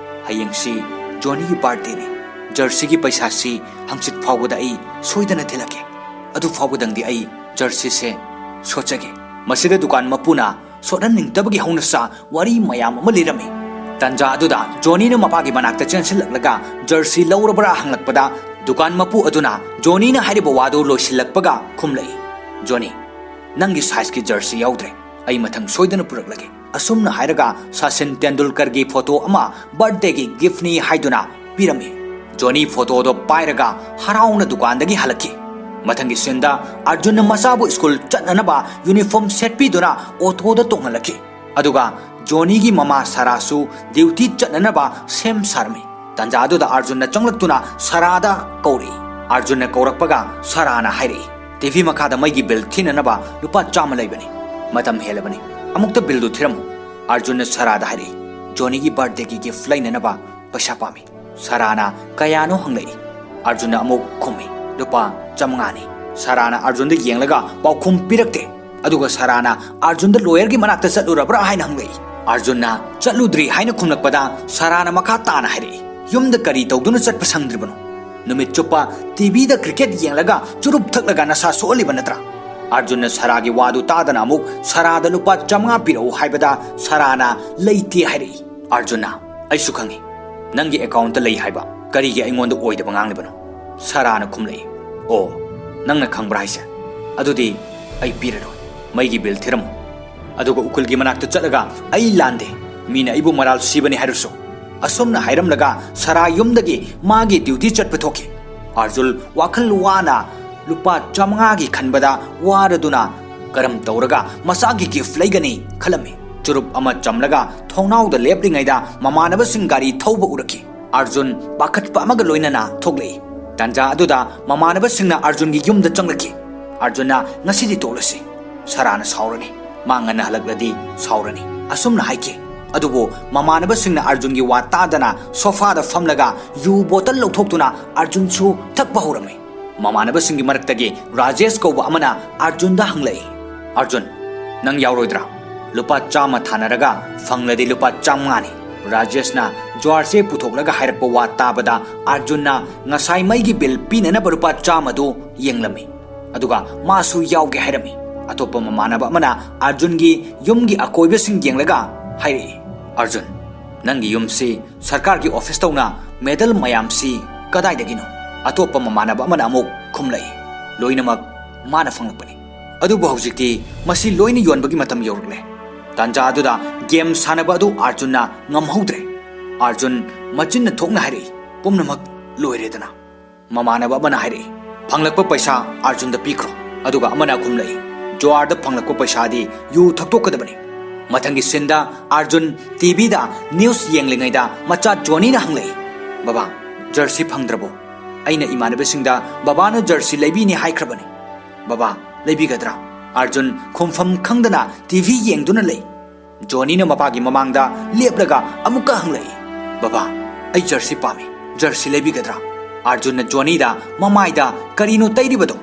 "ꯍꯌꯦꯡꯁꯤ ꯖꯣꯅꯤꯒꯤ ꯕꯥꯔꯗꯦꯅꯤ꯫ ꯖꯔꯁꯤꯒꯤ ꯄꯩꯁꯥꯁꯤ ꯍꯪꯆꯤꯠ ꯐꯥꯎꯕꯗ ꯑꯩ ꯁꯣꯏꯗꯅ ꯊꯤꯜꯂꯛꯀꯦ꯫ ꯑꯗꯨ ꯐꯥꯎꯕꯗꯪꯗꯤ ꯑꯩ ꯖꯔꯁꯤꯁꯦ ꯁꯣꯠꯆꯒꯦ꯫" ꯃꯁꯤꯗ ꯗꯨꯀꯥꯟ ꯃꯄꯨꯅ ꯁꯣꯠꯍꯟꯅꯤꯡꯗꯕꯒꯤ ꯍꯧꯅꯁꯥ ꯋꯥꯔꯤ ꯃꯌꯥꯝ ꯑꯃ ꯂꯤꯔꯝꯃꯤ꯫ ꯇꯟꯖꯥ ꯑꯗꯨꯗ ꯖꯣꯅꯤꯅ ꯃꯄꯥꯒꯤ ꯃꯅꯥꯛꯇ ꯆꯦꯟꯁꯤꯜꯂꯛꯂꯒ ꯖꯔꯁꯤ ꯂꯧꯔꯕ꯭ꯔꯥ ꯍꯪꯂꯛꯄꯗ ꯗꯨꯀꯥꯟ ꯃꯄꯨ ꯑꯗꯨꯅ ꯖꯣꯅꯤꯅ ꯍꯥꯏꯔꯤꯕ ꯋꯥꯗꯨ ꯂꯣꯏꯁꯤꯜꯂꯛꯄꯒ ꯈꯨꯝꯂꯛꯏ, "ꯖꯣꯅꯤ, ꯅꯪꯒꯤ ꯁꯥꯏꯖꯀꯤ ꯖꯔꯁꯤ ꯌꯥꯎꯗ꯭ꯔꯦ꯫ ꯑꯩ ꯃꯊꯪ ꯁꯣꯏꯗꯅ ꯄꯨꯔꯛꯂꯒꯦ꯫" ꯑꯁꯨꯝꯅ ꯍꯥꯏꯔꯒ ꯁꯆꯤꯟ ꯇꯦꯟꯗꯨꯜꯀꯔꯒꯤ ꯐꯣꯇꯣ ꯑꯃ ꯕꯥꯔꯗꯦꯒꯤ ꯒꯤꯐꯅꯤ ꯍꯥꯏꯗꯨꯅ ꯄꯤꯔꯝꯃꯤ꯫ ꯖꯣꯅꯤ ꯐꯣꯇꯣꯗꯣ ꯄꯥꯏꯔꯒ ꯍꯔꯥꯎꯅ ꯗꯨꯀꯥꯟꯗꯒꯤ ꯍꯜꯂꯛꯈꯤ꯫ ꯃꯊꯪꯒꯤ ꯁꯤꯟꯗ ꯑꯥꯔꯖꯨꯟꯅ ꯃꯆꯥꯕꯨ ꯁ꯭ꯀꯨꯜ ꯆꯠꯅꯅꯕ ꯌꯨꯅꯤꯐꯣꯔꯝ ꯁꯦꯠꯄꯤꯗꯨꯅ ꯑꯣꯇꯣꯗ ꯇꯣꯡꯍꯜꯂꯛꯈꯤ꯫ ꯑꯗꯨꯒ ꯖꯣꯅꯤꯒꯤ ꯃꯃꯥ ꯁꯥꯔꯥꯁꯨ ꯗ꯭ꯌꯨꯇꯤ ꯆꯠꯅꯅꯕ ꯁꯦꯝ ꯁꯥꯔꯝꯃꯤ꯫ ꯇꯥꯟꯖꯥ ꯑꯗꯨꯗ ꯑꯥꯔꯖꯨꯟꯅ ꯆꯪꯂꯛꯇꯨꯅ ꯁꯥꯔꯥꯗ ꯀꯧꯔꯛꯏ꯫ ꯑꯥꯔꯖꯨꯟꯅ ꯀꯧꯔꯛꯄꯒ ꯁꯥꯔꯥꯅ ꯍꯥꯏꯔꯛꯏ, "ꯇꯤꯚꯤ ꯃꯈꯥꯗ ꯃꯩꯒꯤ ꯕꯤꯜ ꯊꯤꯅꯅꯕ ꯂꯨꯄꯥ ꯆꯥꯝꯃ ꯂꯩꯕꯅꯤ꯫ ꯃꯇꯝ ꯍꯦꯜꯂꯕꯅꯤ꯫ ꯑꯃꯨꯛꯇ ꯕꯤꯜꯗꯨ ꯊꯤꯔꯝꯃꯨ꯫" ꯑꯥꯔꯖꯨꯟꯅ ꯁꯥꯔꯥꯗ ꯍꯥꯏꯔꯛꯏ, "ꯖꯣꯅꯤꯒꯤ ꯕꯥꯔꯊꯗꯦꯒꯤ ꯒꯤꯐ ꯂꯩꯅꯅꯕ ꯄꯩꯁꯥ ꯄꯥꯝꯃꯤ꯫" ꯁꯥꯔꯥꯅ ꯀꯌꯥꯅꯣ ꯍꯪꯂꯛꯏ꯫ ꯑꯥꯔꯖꯨꯟꯅ ꯑꯃꯨꯛ ꯈꯨꯝꯃꯤ, "ꯂꯨꯄꯥ ꯆꯥꯝꯃꯉꯥꯅꯤ꯫" ꯁꯥꯔꯥꯅ ꯑꯥꯔꯖꯨꯟꯗ ꯌꯦꯡꯂꯒ ꯄꯥꯎꯈꯨꯝ ꯄꯤꯔꯛꯇꯦ꯫ ꯑꯗꯨꯒ ꯁꯥꯔꯥꯅ ꯑꯥꯔꯖꯨꯟꯗ ꯂꯣꯌꯔꯒꯤ ꯃꯅꯥꯛꯇ ꯆꯠꯂꯨꯔꯕ꯭ꯔꯥ ꯍꯥꯏꯅ ꯍꯪꯂꯛꯏ꯫ ꯑꯥꯔꯖꯨꯟꯅ "ꯆꯠꯂꯨꯗ꯭ꯔꯤ" ꯍꯥꯏꯅ ꯈꯨꯝꯂꯛꯄꯗ ꯁꯥꯔꯥꯅ ꯃꯈꯥ ꯇꯥꯅ ꯍꯥꯏꯔꯛꯏ, "ꯌꯨꯝꯗ ꯀꯔꯤ ꯇꯧꯗꯨꯅ ꯆꯠꯄ ꯁꯪꯗ꯭ꯔꯤꯕꯅꯣ? ꯅꯨꯃꯤꯠ ꯆꯨꯞꯄ ꯇꯤꯚꯤꯗ ꯀ꯭ꯔꯤꯀꯦꯠ ꯌꯦꯡꯂꯒ ꯆꯨꯔꯨꯞ ꯊꯛꯂꯒ ꯅꯁꯥ ꯁꯣꯛꯍꯜꯂꯤꯕ ꯅꯠꯇ꯭ꯔꯥ?" ꯑꯥꯔꯖꯨꯟꯅ ꯁꯥꯔꯥꯒꯤ ꯋꯥꯗꯨ ꯇꯥꯗꯅ ꯑꯃꯨꯛ ꯁꯥꯔꯥꯗ ꯂꯨꯄꯥ ꯆꯥꯝꯃꯉꯥ ꯄꯤꯔꯛꯎ ꯍꯥꯏꯕꯗ ꯁꯥꯔꯥꯅ "ꯂꯩꯇꯦ" ꯍꯥꯏꯔꯛꯏ꯫ ꯑꯥꯔꯖꯨꯟꯅ, "ꯑꯩꯁꯨ ꯈꯪꯏ, ꯅꯪꯒꯤ ꯑꯦꯀꯥꯎꯟꯇ ꯂꯩ ꯍꯥꯏꯕ꯫ ꯀꯔꯤꯒꯤ ꯑꯩꯉꯣꯟꯗ ꯑꯣꯏꯗꯕ ꯉꯥꯡꯂꯤꯕꯅꯣ?" ꯁꯥꯔꯥꯅ ꯈꯨꯝꯂꯛꯏ, "ꯑꯣ, ꯅꯪꯅ ꯈꯪꯕ꯭ꯔꯥ ꯍꯥꯏꯁꯦ? ꯑꯗꯨꯗꯤ ꯑꯩ ꯄꯤꯔꯔꯣꯏ꯫ ꯃꯩꯒꯤ ꯕꯤꯜ ꯊꯤꯔꯝꯃꯨ꯫ ꯑꯗꯨꯒ ꯎꯀꯤꯜꯒꯤ ꯃꯅꯥꯛꯇ ꯆꯠꯂꯒ ꯑꯩ ꯂꯥꯟꯗꯦ, ꯃꯤꯅ ꯑꯩꯕꯨ ꯃꯔꯥꯜ ꯁꯤꯕꯅꯤ ꯍꯥꯏꯔꯁꯨ꯫" ꯑꯁꯨꯝꯅ ꯍꯥꯏꯔꯝꯂꯒ ꯁꯥꯔꯥ ꯌꯨꯝꯗꯒꯤ ꯃꯥꯒꯤ ꯗ꯭ꯌꯨꯇꯤ ꯆꯠꯄ ꯊꯣꯛꯈꯤ꯫ ꯑꯥꯔꯖꯨꯟ ꯋꯥꯈꯜ ꯋꯥꯅ ꯂꯨꯄꯥ ꯆꯥꯝꯃꯉꯥꯒꯤ ꯈꯟꯕꯗ ꯋꯥꯔꯗꯨꯅ ꯀꯔꯝ ꯇꯧꯔꯒ ꯃꯆꯥꯒꯤ ꯒꯤꯐ ꯂꯩꯒꯅꯤ ꯈꯜꯂꯝꯃꯤ꯫ ꯆꯨꯔꯨꯞ ꯑꯃ ꯆꯝꯂꯒ ꯊꯣꯡꯅꯥꯎꯗ ꯂꯦꯞꯂꯤꯉꯩꯗ ꯃꯃꯥꯟꯅꯕꯁꯤꯡ ꯒꯥꯔꯤ ꯊꯧꯕ ꯎꯔꯛꯈꯤ꯫ ꯑꯥꯔꯖꯨꯟ ꯄꯥꯈꯠꯄ ꯑꯃꯒ ꯂꯣꯏꯅꯅ ꯊꯣꯛꯂꯛꯏ꯫ ꯇꯥꯟꯖꯥ ꯑꯗꯨꯗ ꯃꯃꯥꯟꯅꯕꯁꯤꯡꯅ ꯑꯥꯔꯖꯨꯟꯒꯤ ꯌꯨꯝꯗ ꯆꯪꯂꯛꯈꯤ꯫ ꯑꯥꯔꯖꯨꯟꯅ "ꯉꯁꯤꯗꯤ ꯇꯣꯛꯂꯁꯤ, ꯁꯥꯔꯥꯅ ꯁꯥꯎꯔꯅꯤ, ꯃꯥ ꯉꯟꯅ ꯍꯜꯂꯛꯂꯗꯤ ꯁꯥꯎꯔꯅꯤ" ꯑꯁꯨꯝꯅ ꯍꯥꯏꯈꯤ꯫ ꯑꯗꯨꯕꯨ ꯃꯃꯥꯟꯅꯕꯁꯤꯡꯅ ꯑꯥꯔꯖꯨꯟꯒꯤ ꯋꯥ ꯇꯥꯗꯅ ꯁꯣꯐꯥꯗ ꯐꯝꯂꯒ ꯌꯨ ꯕꯣꯇꯜ ꯂꯧꯊꯣꯛꯇꯨꯅ ꯑꯥꯔꯖꯨꯟꯁꯨ ꯊꯛꯄ ꯍꯧꯔꯝꯃꯤ꯫ ꯃꯃꯥꯟꯅꯕꯁꯤꯡꯒꯤ ꯃꯔꯛꯇꯒꯤ ꯔꯥꯖꯦꯁ ꯀꯧꯕ ꯑꯃꯅ ꯑꯥꯔꯖꯨꯟꯗ ꯍꯪꯂꯛꯏ, "ꯑꯥꯔꯖꯨꯟ, ꯅꯪ ꯌꯥꯎꯔꯣꯏꯗ꯭ꯔꯥ? ꯂꯨꯄꯥ ꯆꯥꯝꯃ ꯊꯥꯅꯔꯒ ꯐꯪꯂꯗꯤ ꯂꯨꯄꯥ ꯆꯥꯝꯃꯉꯥꯅꯤ꯫" ꯔꯥꯖꯦꯁꯅ ꯖ꯭ꯋꯥꯔꯁꯦ ꯄꯨꯊꯣꯛꯂꯒ ꯍꯥꯏꯔꯛꯄ ꯋꯥ ꯇꯥꯕꯗ ꯑꯥꯔꯖꯨꯟꯅ ꯉꯁꯥꯏ ꯃꯩꯒꯤ ꯕꯤꯜ ꯄꯤꯅꯅꯕ ꯂꯨꯄꯥ ꯆꯥꯝꯃꯗꯨ ꯌꯦꯡꯂꯝꯃꯤ꯫ ꯑꯗꯨꯒ ꯃꯥꯁꯨ ꯌꯥꯎꯒꯦ ꯍꯥꯏꯔꯝꯃꯤ꯫ ꯑꯇꯣꯞꯄ ꯃꯃꯥꯟꯅꯕ ꯑꯃꯅ ꯑꯥꯔꯖꯨꯟꯒꯤ ꯌꯨꯝꯒꯤ ꯑꯀꯣꯏꯕꯁꯤꯡ ꯌꯦꯡꯂꯒ ꯍꯥꯏꯔꯛꯏ, "ꯑꯥꯔꯖꯨꯟ, ꯅꯪꯒꯤ ꯌꯨꯝꯁꯤ ꯁꯔꯀꯥꯔꯒꯤ ꯑꯣꯐꯤꯁ ꯇꯧꯅ ꯃꯦꯗꯜ ꯃꯌꯥꯝꯁꯤ ꯀꯗꯥꯏꯗꯒꯤꯅꯣ?" ꯑꯇꯣꯞꯄ ꯃꯃꯥꯟꯅꯕ ꯑꯃꯅ ꯑꯃꯨꯛ ꯈꯨꯝꯂꯛꯏ, "ꯂꯣꯏꯅꯃꯛ ꯃꯥꯅ ꯐꯪꯂꯛꯄꯅꯤ꯫ ꯑꯗꯨꯕꯨ ꯍꯧꯖꯤꯛꯇꯤ ꯃꯁꯤ ꯂꯣꯏꯅ ꯌꯣꯟꯕꯒꯤ ꯃꯇꯝ ꯌꯧꯔꯛꯂꯦ꯫" ꯇꯥꯟꯖꯥ ꯑꯗꯨꯗ ꯒꯦꯝ ꯁꯥꯟꯅꯕ ꯑꯗꯨ ꯑꯥꯔꯖꯨꯟꯅ ꯉꯝꯍꯧꯗ꯭ꯔꯦ꯫ ꯑꯥꯔꯖꯨꯟ ꯃꯆꯤꯟꯅ ꯊꯣꯛꯅ ꯍꯥꯏꯔꯛꯏ, "ꯄꯨꯝꯅꯃꯛ ꯂꯣꯏꯔꯦꯗꯅ?" ꯃꯃꯥꯟꯅꯕ ꯑꯃꯅ ꯍꯥꯏꯔꯛꯏ, "ꯐꯪꯂꯛꯄ ꯄꯩꯁꯥ ꯑꯥꯔꯖꯨꯟꯗ ꯄꯤꯈ꯭ꯔꯣ꯫" ꯑꯗꯨꯒ ꯑꯃꯅ ꯈꯨꯝꯂꯛꯏ, "ꯖ꯭ꯋꯥꯔꯗ ꯐꯪꯂꯛꯄ ꯄꯩꯁꯥꯗꯤ ꯌꯨ ꯊꯛꯇꯣꯛꯀꯗꯕꯅꯤ꯫" ꯃꯊꯪꯒꯤ ꯁꯤꯟꯗ ꯑꯥꯔꯖꯨꯟ ꯇꯤꯚꯤꯗ ꯅ꯭ꯌꯨꯁ ꯌꯦꯡꯂꯤꯉꯩꯗ ꯃꯆꯥ ꯖꯣꯅꯤꯅ ꯍꯪꯂꯛꯏ, "ꯕꯕꯥ, ꯖꯔꯁꯤ ꯐꯪꯗ꯭ꯔꯕꯣ? ꯑꯩꯅ ꯏꯃꯥꯟꯅꯕꯁꯤꯡꯗ ꯕꯕꯥꯅ ꯖꯔꯁꯤ ꯂꯩꯕꯤꯅꯤ ꯍꯥꯏꯈ꯭ꯔꯕꯅꯤ꯫ ꯕꯕꯥ, ꯂꯩꯕꯤꯒꯗ꯭ꯔꯥ?" ꯑꯥꯔꯖꯨꯟ ꯈꯨꯝꯐꯝ ꯈꯪꯗꯅ ꯇꯤꯚꯤ ꯌꯦꯡꯗꯨꯅ ꯂꯩ꯫ ꯖꯣꯅꯤꯅ ꯃꯄꯥꯒꯤ ꯃꯃꯥꯡꯗ ꯂꯦꯞꯂꯒ ꯑꯃꯨꯛꯀ ꯍꯪꯂꯛꯏ, "ꯕꯕꯥ, ꯑꯩ ꯖꯔꯁꯤ ꯄꯥꯝꯃꯤ, ꯖꯔꯁꯤ ꯂꯩꯕꯤꯒꯗ꯭ꯔꯥ?" ꯑꯥꯔꯖꯨꯟꯅ ꯖꯣꯅꯤꯗ ꯃꯃꯥꯏꯗ ꯀꯔꯤꯅꯣ ꯇꯩꯔꯤꯕꯗꯣ?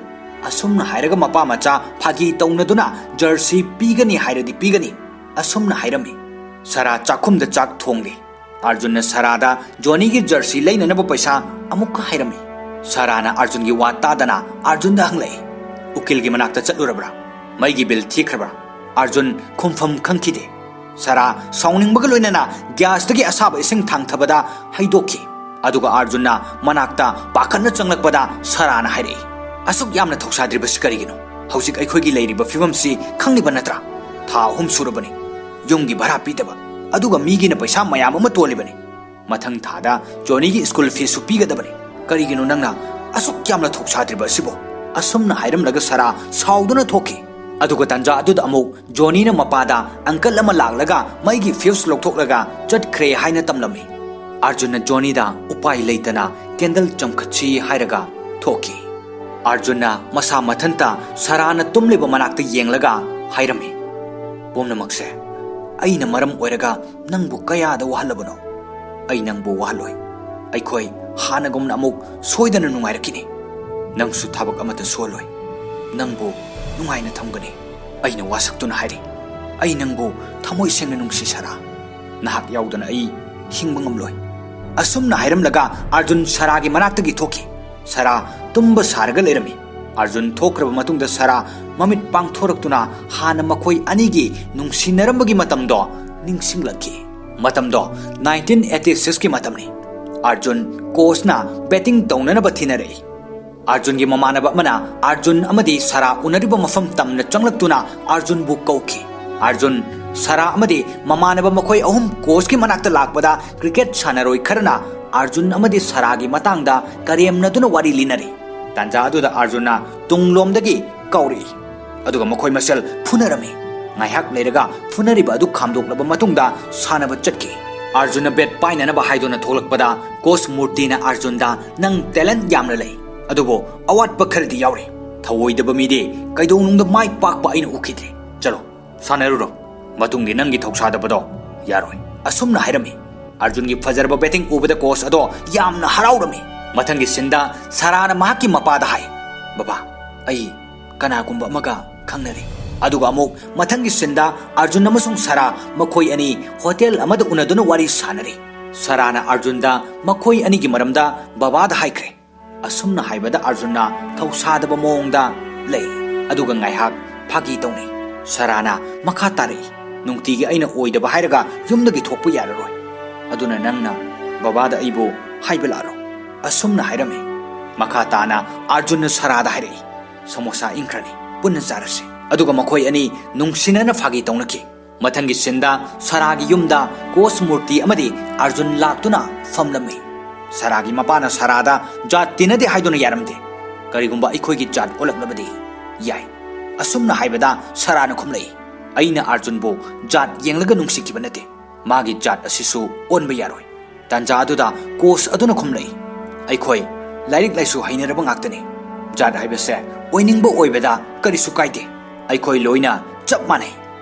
ꯑꯁꯨꯝꯅ ꯍꯥꯏꯔꯒ ꯃꯄꯥ ꯃꯆꯥ ꯐꯥꯒꯤ ꯇꯧꯅꯗꯨꯅ ꯖꯔꯁꯤ ꯄꯤꯒꯅꯤ ꯍꯥꯏꯔꯗꯤ ꯄꯤꯒꯅꯤ, ꯑꯁꯨꯝꯅ ꯍꯥꯏꯔꯝꯃꯤ꯫ ꯁꯥꯔꯥ ꯆꯥꯛꯈꯨꯝꯗ ꯆꯥꯛ ꯊꯣꯡꯂꯤ꯫ ꯑꯥꯔꯖꯨꯟꯅ ꯁꯥꯔꯥꯗ ꯖꯣꯅꯤꯒꯤ ꯖꯔꯁꯤ ꯂꯩꯅꯅꯕ ꯄꯩꯁꯥ ꯑꯃꯨꯛꯀ ꯍꯥꯏꯔꯝꯃꯤ꯫ ꯁꯥꯔꯥꯅ ꯑꯥꯔꯖꯨꯟꯒꯤ ꯋꯥ ꯇꯥꯗꯅ ꯑꯥꯔꯖꯨꯟꯗ ꯍꯪꯂꯛꯏ, "ꯎꯀꯤꯜꯒꯤ ꯃꯅꯥꯛꯇ ꯆꯠꯂꯨꯔꯕ꯭ꯔꯥ? ꯃꯩꯒꯤ ꯕꯤꯜ ꯊꯤꯈ꯭ꯔꯕ꯭ꯔꯥ?" ꯑꯥꯔꯖꯨꯟ ꯈꯨꯝꯐꯝ ꯈꯪꯈꯤꯗꯦ꯫ ꯁꯥꯔꯥ ꯁꯥꯎꯅꯤꯡꯕꯒ ꯂꯣꯏꯅꯅ ꯒ꯭ꯌꯥꯁꯇꯒꯤ ꯑꯁꯥꯕ ꯏꯁꯤꯡ ꯊꯥꯡꯊꯕꯗ ꯍꯩꯗꯣꯛꯈꯤ꯫ ꯑꯗꯨꯒ ꯑꯥꯔꯖꯨꯟꯅ ꯃꯅꯥꯛꯇ ꯄꯥꯈꯠꯅ ꯆꯪꯂꯛꯄꯗ ꯁꯥꯔꯥꯅ ꯍꯥꯏꯔꯛꯏ, "ꯑꯁꯨꯛ ꯌꯥꯝꯅ ꯊꯧꯁꯥꯗ꯭ꯔꯤꯕꯁꯤ ꯀꯔꯤꯒꯤꯅꯣ? ꯍꯧꯖꯤꯛ ꯑꯩꯈꯣꯏꯒꯤ ꯂꯩꯔꯤꯕ ꯐꯤꯕꯝꯁꯤ ꯈꯪꯂꯤꯕ ꯅꯠꯇ꯭ꯔꯥ? ꯊꯥ ꯑꯍꯨꯝ ꯁꯨꯔꯕꯅꯤ ꯌꯨꯝꯒꯤ ꯚꯔꯥ ꯄꯤꯗꯕ, ꯑꯗꯨꯒ ꯃꯤꯒꯤꯅ ꯄꯩꯁꯥ ꯃꯌꯥꯝ ꯑꯃ ꯇꯣꯜꯂꯤꯕꯅꯤ꯫ ꯃꯊꯪ ꯊꯥꯗ ꯖꯣꯅꯤꯒꯤ ꯁ꯭ꯀꯨꯜ ꯐꯤꯁꯁꯨ ꯄꯤꯒꯗꯕꯅꯤ꯫ ꯀꯔꯤꯒꯤꯅꯣ ꯅꯪꯅ ꯑꯁꯨꯛ ꯌꯥꯝꯅ ꯊꯧꯁꯥꯗ꯭ꯔꯤꯕ ꯑꯁꯤꯕꯣ?" ꯑꯁꯨꯝꯅ ꯍꯥꯏꯔꯝꯂꯒ ꯁꯥꯔꯥ ꯁꯥꯎꯗꯨꯅ ꯊꯣꯛꯈꯤ꯫ ꯑꯗꯨꯒ ꯇꯥꯟꯖꯥ ꯑꯗꯨꯗ ꯑꯃꯨꯛ ꯖꯣꯅꯤꯅ ꯃꯄꯥꯗ ꯑꯪꯀꯜ ꯑꯃ ꯂꯥꯛꯂꯒ ꯃꯩꯒꯤ ꯐ꯭ꯌꯨꯁ ꯂꯧꯊꯣꯛꯂꯒ ꯆꯠꯈ꯭ꯔꯦ ꯍꯥꯏꯅ ꯇꯝꯂꯝꯃꯤ꯫ ꯑꯥꯔꯖꯨꯟꯅ ꯖꯣꯅꯤꯗ ꯎꯄꯥꯏ ꯂꯩꯇꯅ ꯀꯦꯟꯗꯜ ꯆꯝꯈꯠꯁꯤ ꯍꯥꯏꯔꯒ ꯊꯣꯛꯈꯤ꯫ ꯑꯥꯔꯖꯨꯟꯅ ꯃꯁꯥ ꯃꯊꯟꯇ ꯁꯥꯔꯥꯅ ꯇꯨꯝꯂꯤꯕ ꯃꯅꯥꯛꯇ ꯌꯦꯡꯂꯒ ꯍꯥꯏꯔꯝꯃꯤ, "ꯄꯨꯝꯅꯃꯛꯁꯦ ꯑꯩꯅ ꯃꯔꯝ ꯑꯣꯏꯔꯒ ꯅꯪꯕꯨ ꯀꯌꯥꯗ ꯋꯥꯍꯜꯂꯕꯅꯣ? ꯑꯩ ꯅꯪꯕꯨ ꯋꯥꯍꯜꯂꯣꯏ꯫ ꯑꯩꯈꯣꯏ ꯍꯥꯟꯅꯒꯨꯝꯅ ꯑꯃꯨꯛ ꯁꯣꯏꯗꯅ ꯅꯨꯡꯉꯥꯏꯔꯛꯈꯤꯅꯤ꯫ ꯅꯪꯁꯨ ꯊꯕꯛ ꯑꯃꯠꯇ ꯁꯨꯍꯜꯂꯣꯏ꯫ ꯅꯪꯕꯨ ꯅꯨꯡꯉꯥꯏꯅ ꯊꯝꯒꯅꯤ꯫ ꯑꯩꯅ ꯋꯥꯁꯛꯇꯨꯅ ꯍꯥꯏꯔꯤ, ꯑꯩ ꯅꯪꯕꯨ ꯊꯃꯣꯏ ꯁꯦꯡꯅ ꯅꯨꯡꯁꯤ ꯁꯥꯔꯥ꯫ ꯅꯍꯥꯛ ꯌꯥꯎꯗꯅ ꯑꯩ ꯍꯤꯡꯕ ꯉꯝꯂꯣꯏ꯫" ꯑꯁꯨꯝꯅ ꯍꯥꯏꯔꯝꯂꯒ ꯑꯥꯔꯖꯨꯟ ꯁꯥꯔꯥꯒꯤ ꯃꯅꯥꯛꯇꯒꯤ ꯊꯣꯛꯈꯤ꯫ ꯁꯥꯔꯥ ꯇꯨꯝꯕ ꯁꯥꯔꯒ ꯂꯩꯔꯝꯃꯤ꯫ ꯑꯥꯔꯖꯨꯟ ꯊꯣꯛꯈ꯭ꯔꯕ ꯃꯇꯨꯡꯗ ꯁꯥꯔꯥ ꯃꯃꯤꯠ ꯄꯥꯡꯊꯣꯔꯛꯇꯨꯅ ꯍꯥꯟꯅ ꯃꯈꯣꯏ ꯑꯅꯤꯒꯤ ꯅꯨꯡꯁꯤꯅꯔꯝꯕꯒꯤ ꯃꯇꯝꯗꯣ ꯅꯤꯡꯁꯤꯡꯂꯛꯈꯤ꯫ ꯃꯇꯝꯗꯣ ꯅꯥꯏꯟꯇꯤꯟ ꯑꯩꯠꯇꯤ ꯁꯤꯛꯁꯀꯤ ꯃꯇꯝꯅꯤ꯫ ꯑꯥꯔꯖꯨꯟ ꯀꯣꯆꯅ ꯕꯦꯇꯤꯡ ꯇꯧꯅꯅꯕ ꯊꯤꯅꯔꯛꯏ꯫ ꯑꯥꯔꯖꯨꯟꯒꯤ ꯃꯃꯥꯟꯅꯕ ꯑꯃꯅ ꯑꯥꯔꯖꯨꯟ ꯑꯃꯗꯤ ꯁꯥꯔꯥ ꯎꯅꯔꯤꯕ ꯃꯐꯝ ꯇꯝꯅ ꯆꯪꯂꯛꯇꯨꯅ ꯑꯥꯔꯖꯨꯟꯕꯨ ꯀꯧꯈꯤ꯫ ꯑꯥꯔꯖꯨꯟ, ꯁꯥꯔꯥ ꯑꯃꯗꯤ ꯃꯃꯥꯟꯅꯕ ꯃꯈꯣꯏ ꯑꯍꯨꯝ ꯀꯣꯆꯀꯤ ꯃꯅꯥꯛꯇ ꯂꯥꯛꯄꯗ ꯀ꯭ꯔꯤꯀꯦꯠ ꯁꯥꯟꯅꯔꯣꯏ ꯈꯔꯅ ꯑꯥꯔꯖꯨꯟ ꯑꯃꯗꯤ ꯁꯥꯔꯥꯒꯤ ꯃꯇꯥꯡꯗ ꯀꯔꯦꯝꯅꯗꯨꯅ ꯋꯥꯔꯤ ꯂꯤꯅꯔꯤ꯫ ꯇꯥꯟꯖꯥ ꯑꯗꯨꯗ ꯑꯥꯔꯖꯨꯟꯅ ꯇꯨꯡꯂꯣꯝꯗꯒꯤ ꯀꯧꯔꯛꯏ, ꯑꯗꯨꯒ ꯃꯈꯣꯏ ꯃꯁꯦꯜ ꯐꯨꯅꯔꯝꯃꯤ꯫ ꯉꯥꯏꯍꯥꯛ ꯂꯩꯔꯒ ꯐꯨꯅꯔꯤꯕ ꯑꯗꯨ ꯈꯥꯝꯗꯣꯛꯂꯕ ꯃꯇꯨꯡꯗ ꯁꯥꯟꯅꯕ ꯆꯠꯈꯤ꯫ ꯑꯥꯔꯖꯨꯟꯅ ꯕꯦꯠ ꯄꯥꯏꯅꯅꯕ ꯍꯥꯏꯗꯨꯅ ꯊꯣꯛꯂꯛꯄꯗ ꯀꯣꯆ ꯃꯨꯔꯇꯤꯅ ꯑꯥꯔꯖꯨꯟꯗ, "ꯅꯪ ꯇꯦꯂꯦꯟꯠ ꯌꯥꯝꯅ ꯂꯩ, ꯑꯗꯨꯕꯨ ꯑꯋꯥꯠꯄ ꯈꯔꯗꯤ ꯌꯥꯎꯔꯤ꯫ ꯊꯧꯑꯣꯏꯗꯕ ꯃꯤꯗꯤ ꯀꯩꯗꯧꯅꯨꯡꯗ ꯃꯥꯏ ꯄꯥꯛꯄ ꯑꯩꯅ ꯎꯈꯤꯗ꯭ꯔꯤ꯫ ꯆꯠꯂꯣ, ꯁꯥꯟꯅꯔꯨꯔꯣ꯫ ꯃꯇꯨꯡꯗꯤ ꯅꯪꯒꯤ ꯊꯧꯁꯥꯗꯕꯗꯣ ꯌꯥꯔꯣꯏ," ꯑꯁꯨꯝꯅ ꯍꯥꯏꯔꯝꯃꯤ꯫ ꯑꯥꯔꯖꯨꯟꯒꯤ ꯐꯖꯔꯕ ꯕꯦꯇꯤꯡ ꯎꯕꯗ ꯀꯣꯆ ꯑꯗꯣ ꯌꯥꯝꯅ ꯍꯔꯥꯎꯔꯝꯃꯤ꯫ ꯃꯊꯪꯒꯤ ꯁꯤꯟꯗ ꯁꯥꯔꯥꯅ ꯃꯍꯥꯛꯀꯤ ꯃꯄꯥꯗ ꯍꯥꯏ, "ꯕꯕꯥ, ꯑꯩ ꯀꯅꯥꯒꯨꯝꯕ ꯑꯃꯒ ꯈꯪꯅꯔꯦ꯫" ꯑꯗꯨꯒ ꯑꯃꯨꯛ ꯃꯊꯪꯒꯤ ꯁꯤꯟꯗ ꯑꯥꯔꯖꯨꯟ ꯑꯃꯁꯨꯡ ꯁꯥꯔꯥ ꯃꯈꯣꯏ ꯑꯅꯤ ꯍꯣꯇꯦꯜ ꯑꯃꯗ ꯎꯅꯗꯨꯅ ꯋꯥꯔꯤ ꯁꯥꯟꯅꯔꯤ꯫ ꯁꯥꯔꯥꯅ ꯑꯥꯔꯖꯨꯟꯗ ꯃꯈꯣꯏ ꯑꯅꯤꯒꯤ ꯃꯔꯝꯗ ꯕꯕꯥꯗ ꯍꯥꯏꯈ꯭ꯔꯦ꯫ ꯑꯁꯨꯝꯅ ꯍꯥꯏꯕꯗ ꯑꯥꯔꯖꯨꯟꯅ ꯊꯧꯁꯥꯗꯕ ꯃꯑꯣꯡꯗ ꯂꯩ, ꯑꯗꯨꯒ ꯉꯥꯏꯍꯥꯛ ꯐꯥꯒꯤ ꯇꯧꯅꯩ꯫ ꯁꯥꯔꯥꯅ ꯃꯈꯥ ꯇꯥꯔꯛꯏ, "ꯅꯨꯡꯇꯤꯒꯤ ꯑꯩꯅ ꯑꯣꯏꯗꯕ ꯍꯥꯏꯔꯒ ꯌꯨꯝꯗꯒꯤ ꯊꯣꯛꯄ ꯌꯥꯔꯔꯣꯏ, ꯑꯗꯨꯅ ꯅꯪꯅ ꯕꯕꯥꯗ ꯑꯩꯕꯨ ꯍꯥꯏꯕ ꯂꯥꯛꯂꯣ," ꯑꯁꯨꯝꯅ ꯍꯥꯏꯔꯝꯃꯤ꯫ ꯃꯈꯥ ꯇꯥꯅ ꯑꯥꯔꯖꯨꯟꯅ ꯁꯥꯔꯥꯗ ꯍꯥꯏꯔꯛꯏ, "ꯁꯃꯣꯁꯥ ꯏꯪꯈ꯭ꯔꯅꯤ, ꯄꯨꯟꯅ ꯆꯥꯔꯁꯤ꯫" ꯑꯗꯨꯒ ꯃꯈꯣꯏ ꯑꯅꯤ ꯅꯨꯡꯁꯤꯅꯅ ꯐꯥꯒꯤ ꯇꯧꯅꯈꯤ꯫ ꯃꯊꯪꯒꯤ ꯁꯤꯟꯗ ꯁꯥꯔꯥꯒꯤ ꯌꯨꯝꯗ ꯀꯣꯆ ꯃꯨꯔꯇꯤ ꯑꯃꯗꯤ ꯑꯥꯔꯖꯨꯟ ꯂꯥꯛꯇꯨꯅ ꯐꯝꯂꯝꯃꯤ꯫ ꯁꯥꯔꯥꯒꯤ ꯃꯄꯥꯅ ꯁꯥꯔꯥꯗ ꯖꯥꯠ ꯇꯤꯟꯅꯗꯦ ꯍꯥꯏꯗꯨꯅ ꯌꯥꯔꯝꯗꯦ꯫ "ꯀꯔꯤꯒꯨꯝꯕ ꯑꯩꯈꯣꯏꯒꯤ ꯖꯥꯠ ꯑꯣꯜꯂꯛꯂꯕꯗꯤ ꯌꯥꯏ," ꯑꯁꯨꯝꯅ ꯍꯥꯏꯕꯗ ꯁꯥꯔꯥꯅ ꯈꯨꯝꯂꯛꯏ, "ꯑꯩꯅ ꯑꯥꯔꯖꯨꯟꯕꯨ ꯖꯥꯠ ꯌꯦꯡꯂꯒ ꯅꯨꯡꯁꯤꯈꯤꯕ ꯅꯠꯇꯦ꯫ ꯃꯥꯒꯤ ꯖꯥꯠ ꯑꯁꯤꯁꯨ ꯑꯣꯟꯕ ꯌꯥꯔꯣꯏ꯫" ꯇꯥꯟꯖꯥ ꯑꯗꯨꯗ ꯀꯣꯆ ꯑꯗꯨꯅ ꯈꯨꯝꯂꯛꯏ, "ꯑꯩꯈꯣꯏ ꯂꯥꯏꯔꯤꯛ ꯂꯥꯏꯁꯨ ꯍꯩꯅꯔꯕ ꯉꯥꯛꯇꯅꯤ꯫ ꯖꯥꯠ ꯍꯥꯏꯕꯁꯦ ꯑꯣꯏꯅꯤꯡꯕ ꯑꯣꯏꯕꯗ ꯀꯔꯤꯁꯨ ꯀꯥꯏꯗꯦ꯫ ꯑꯩꯈꯣꯏ ꯂꯣꯏꯅ ꯆꯞ ꯃꯥꯟꯅꯩ꯫"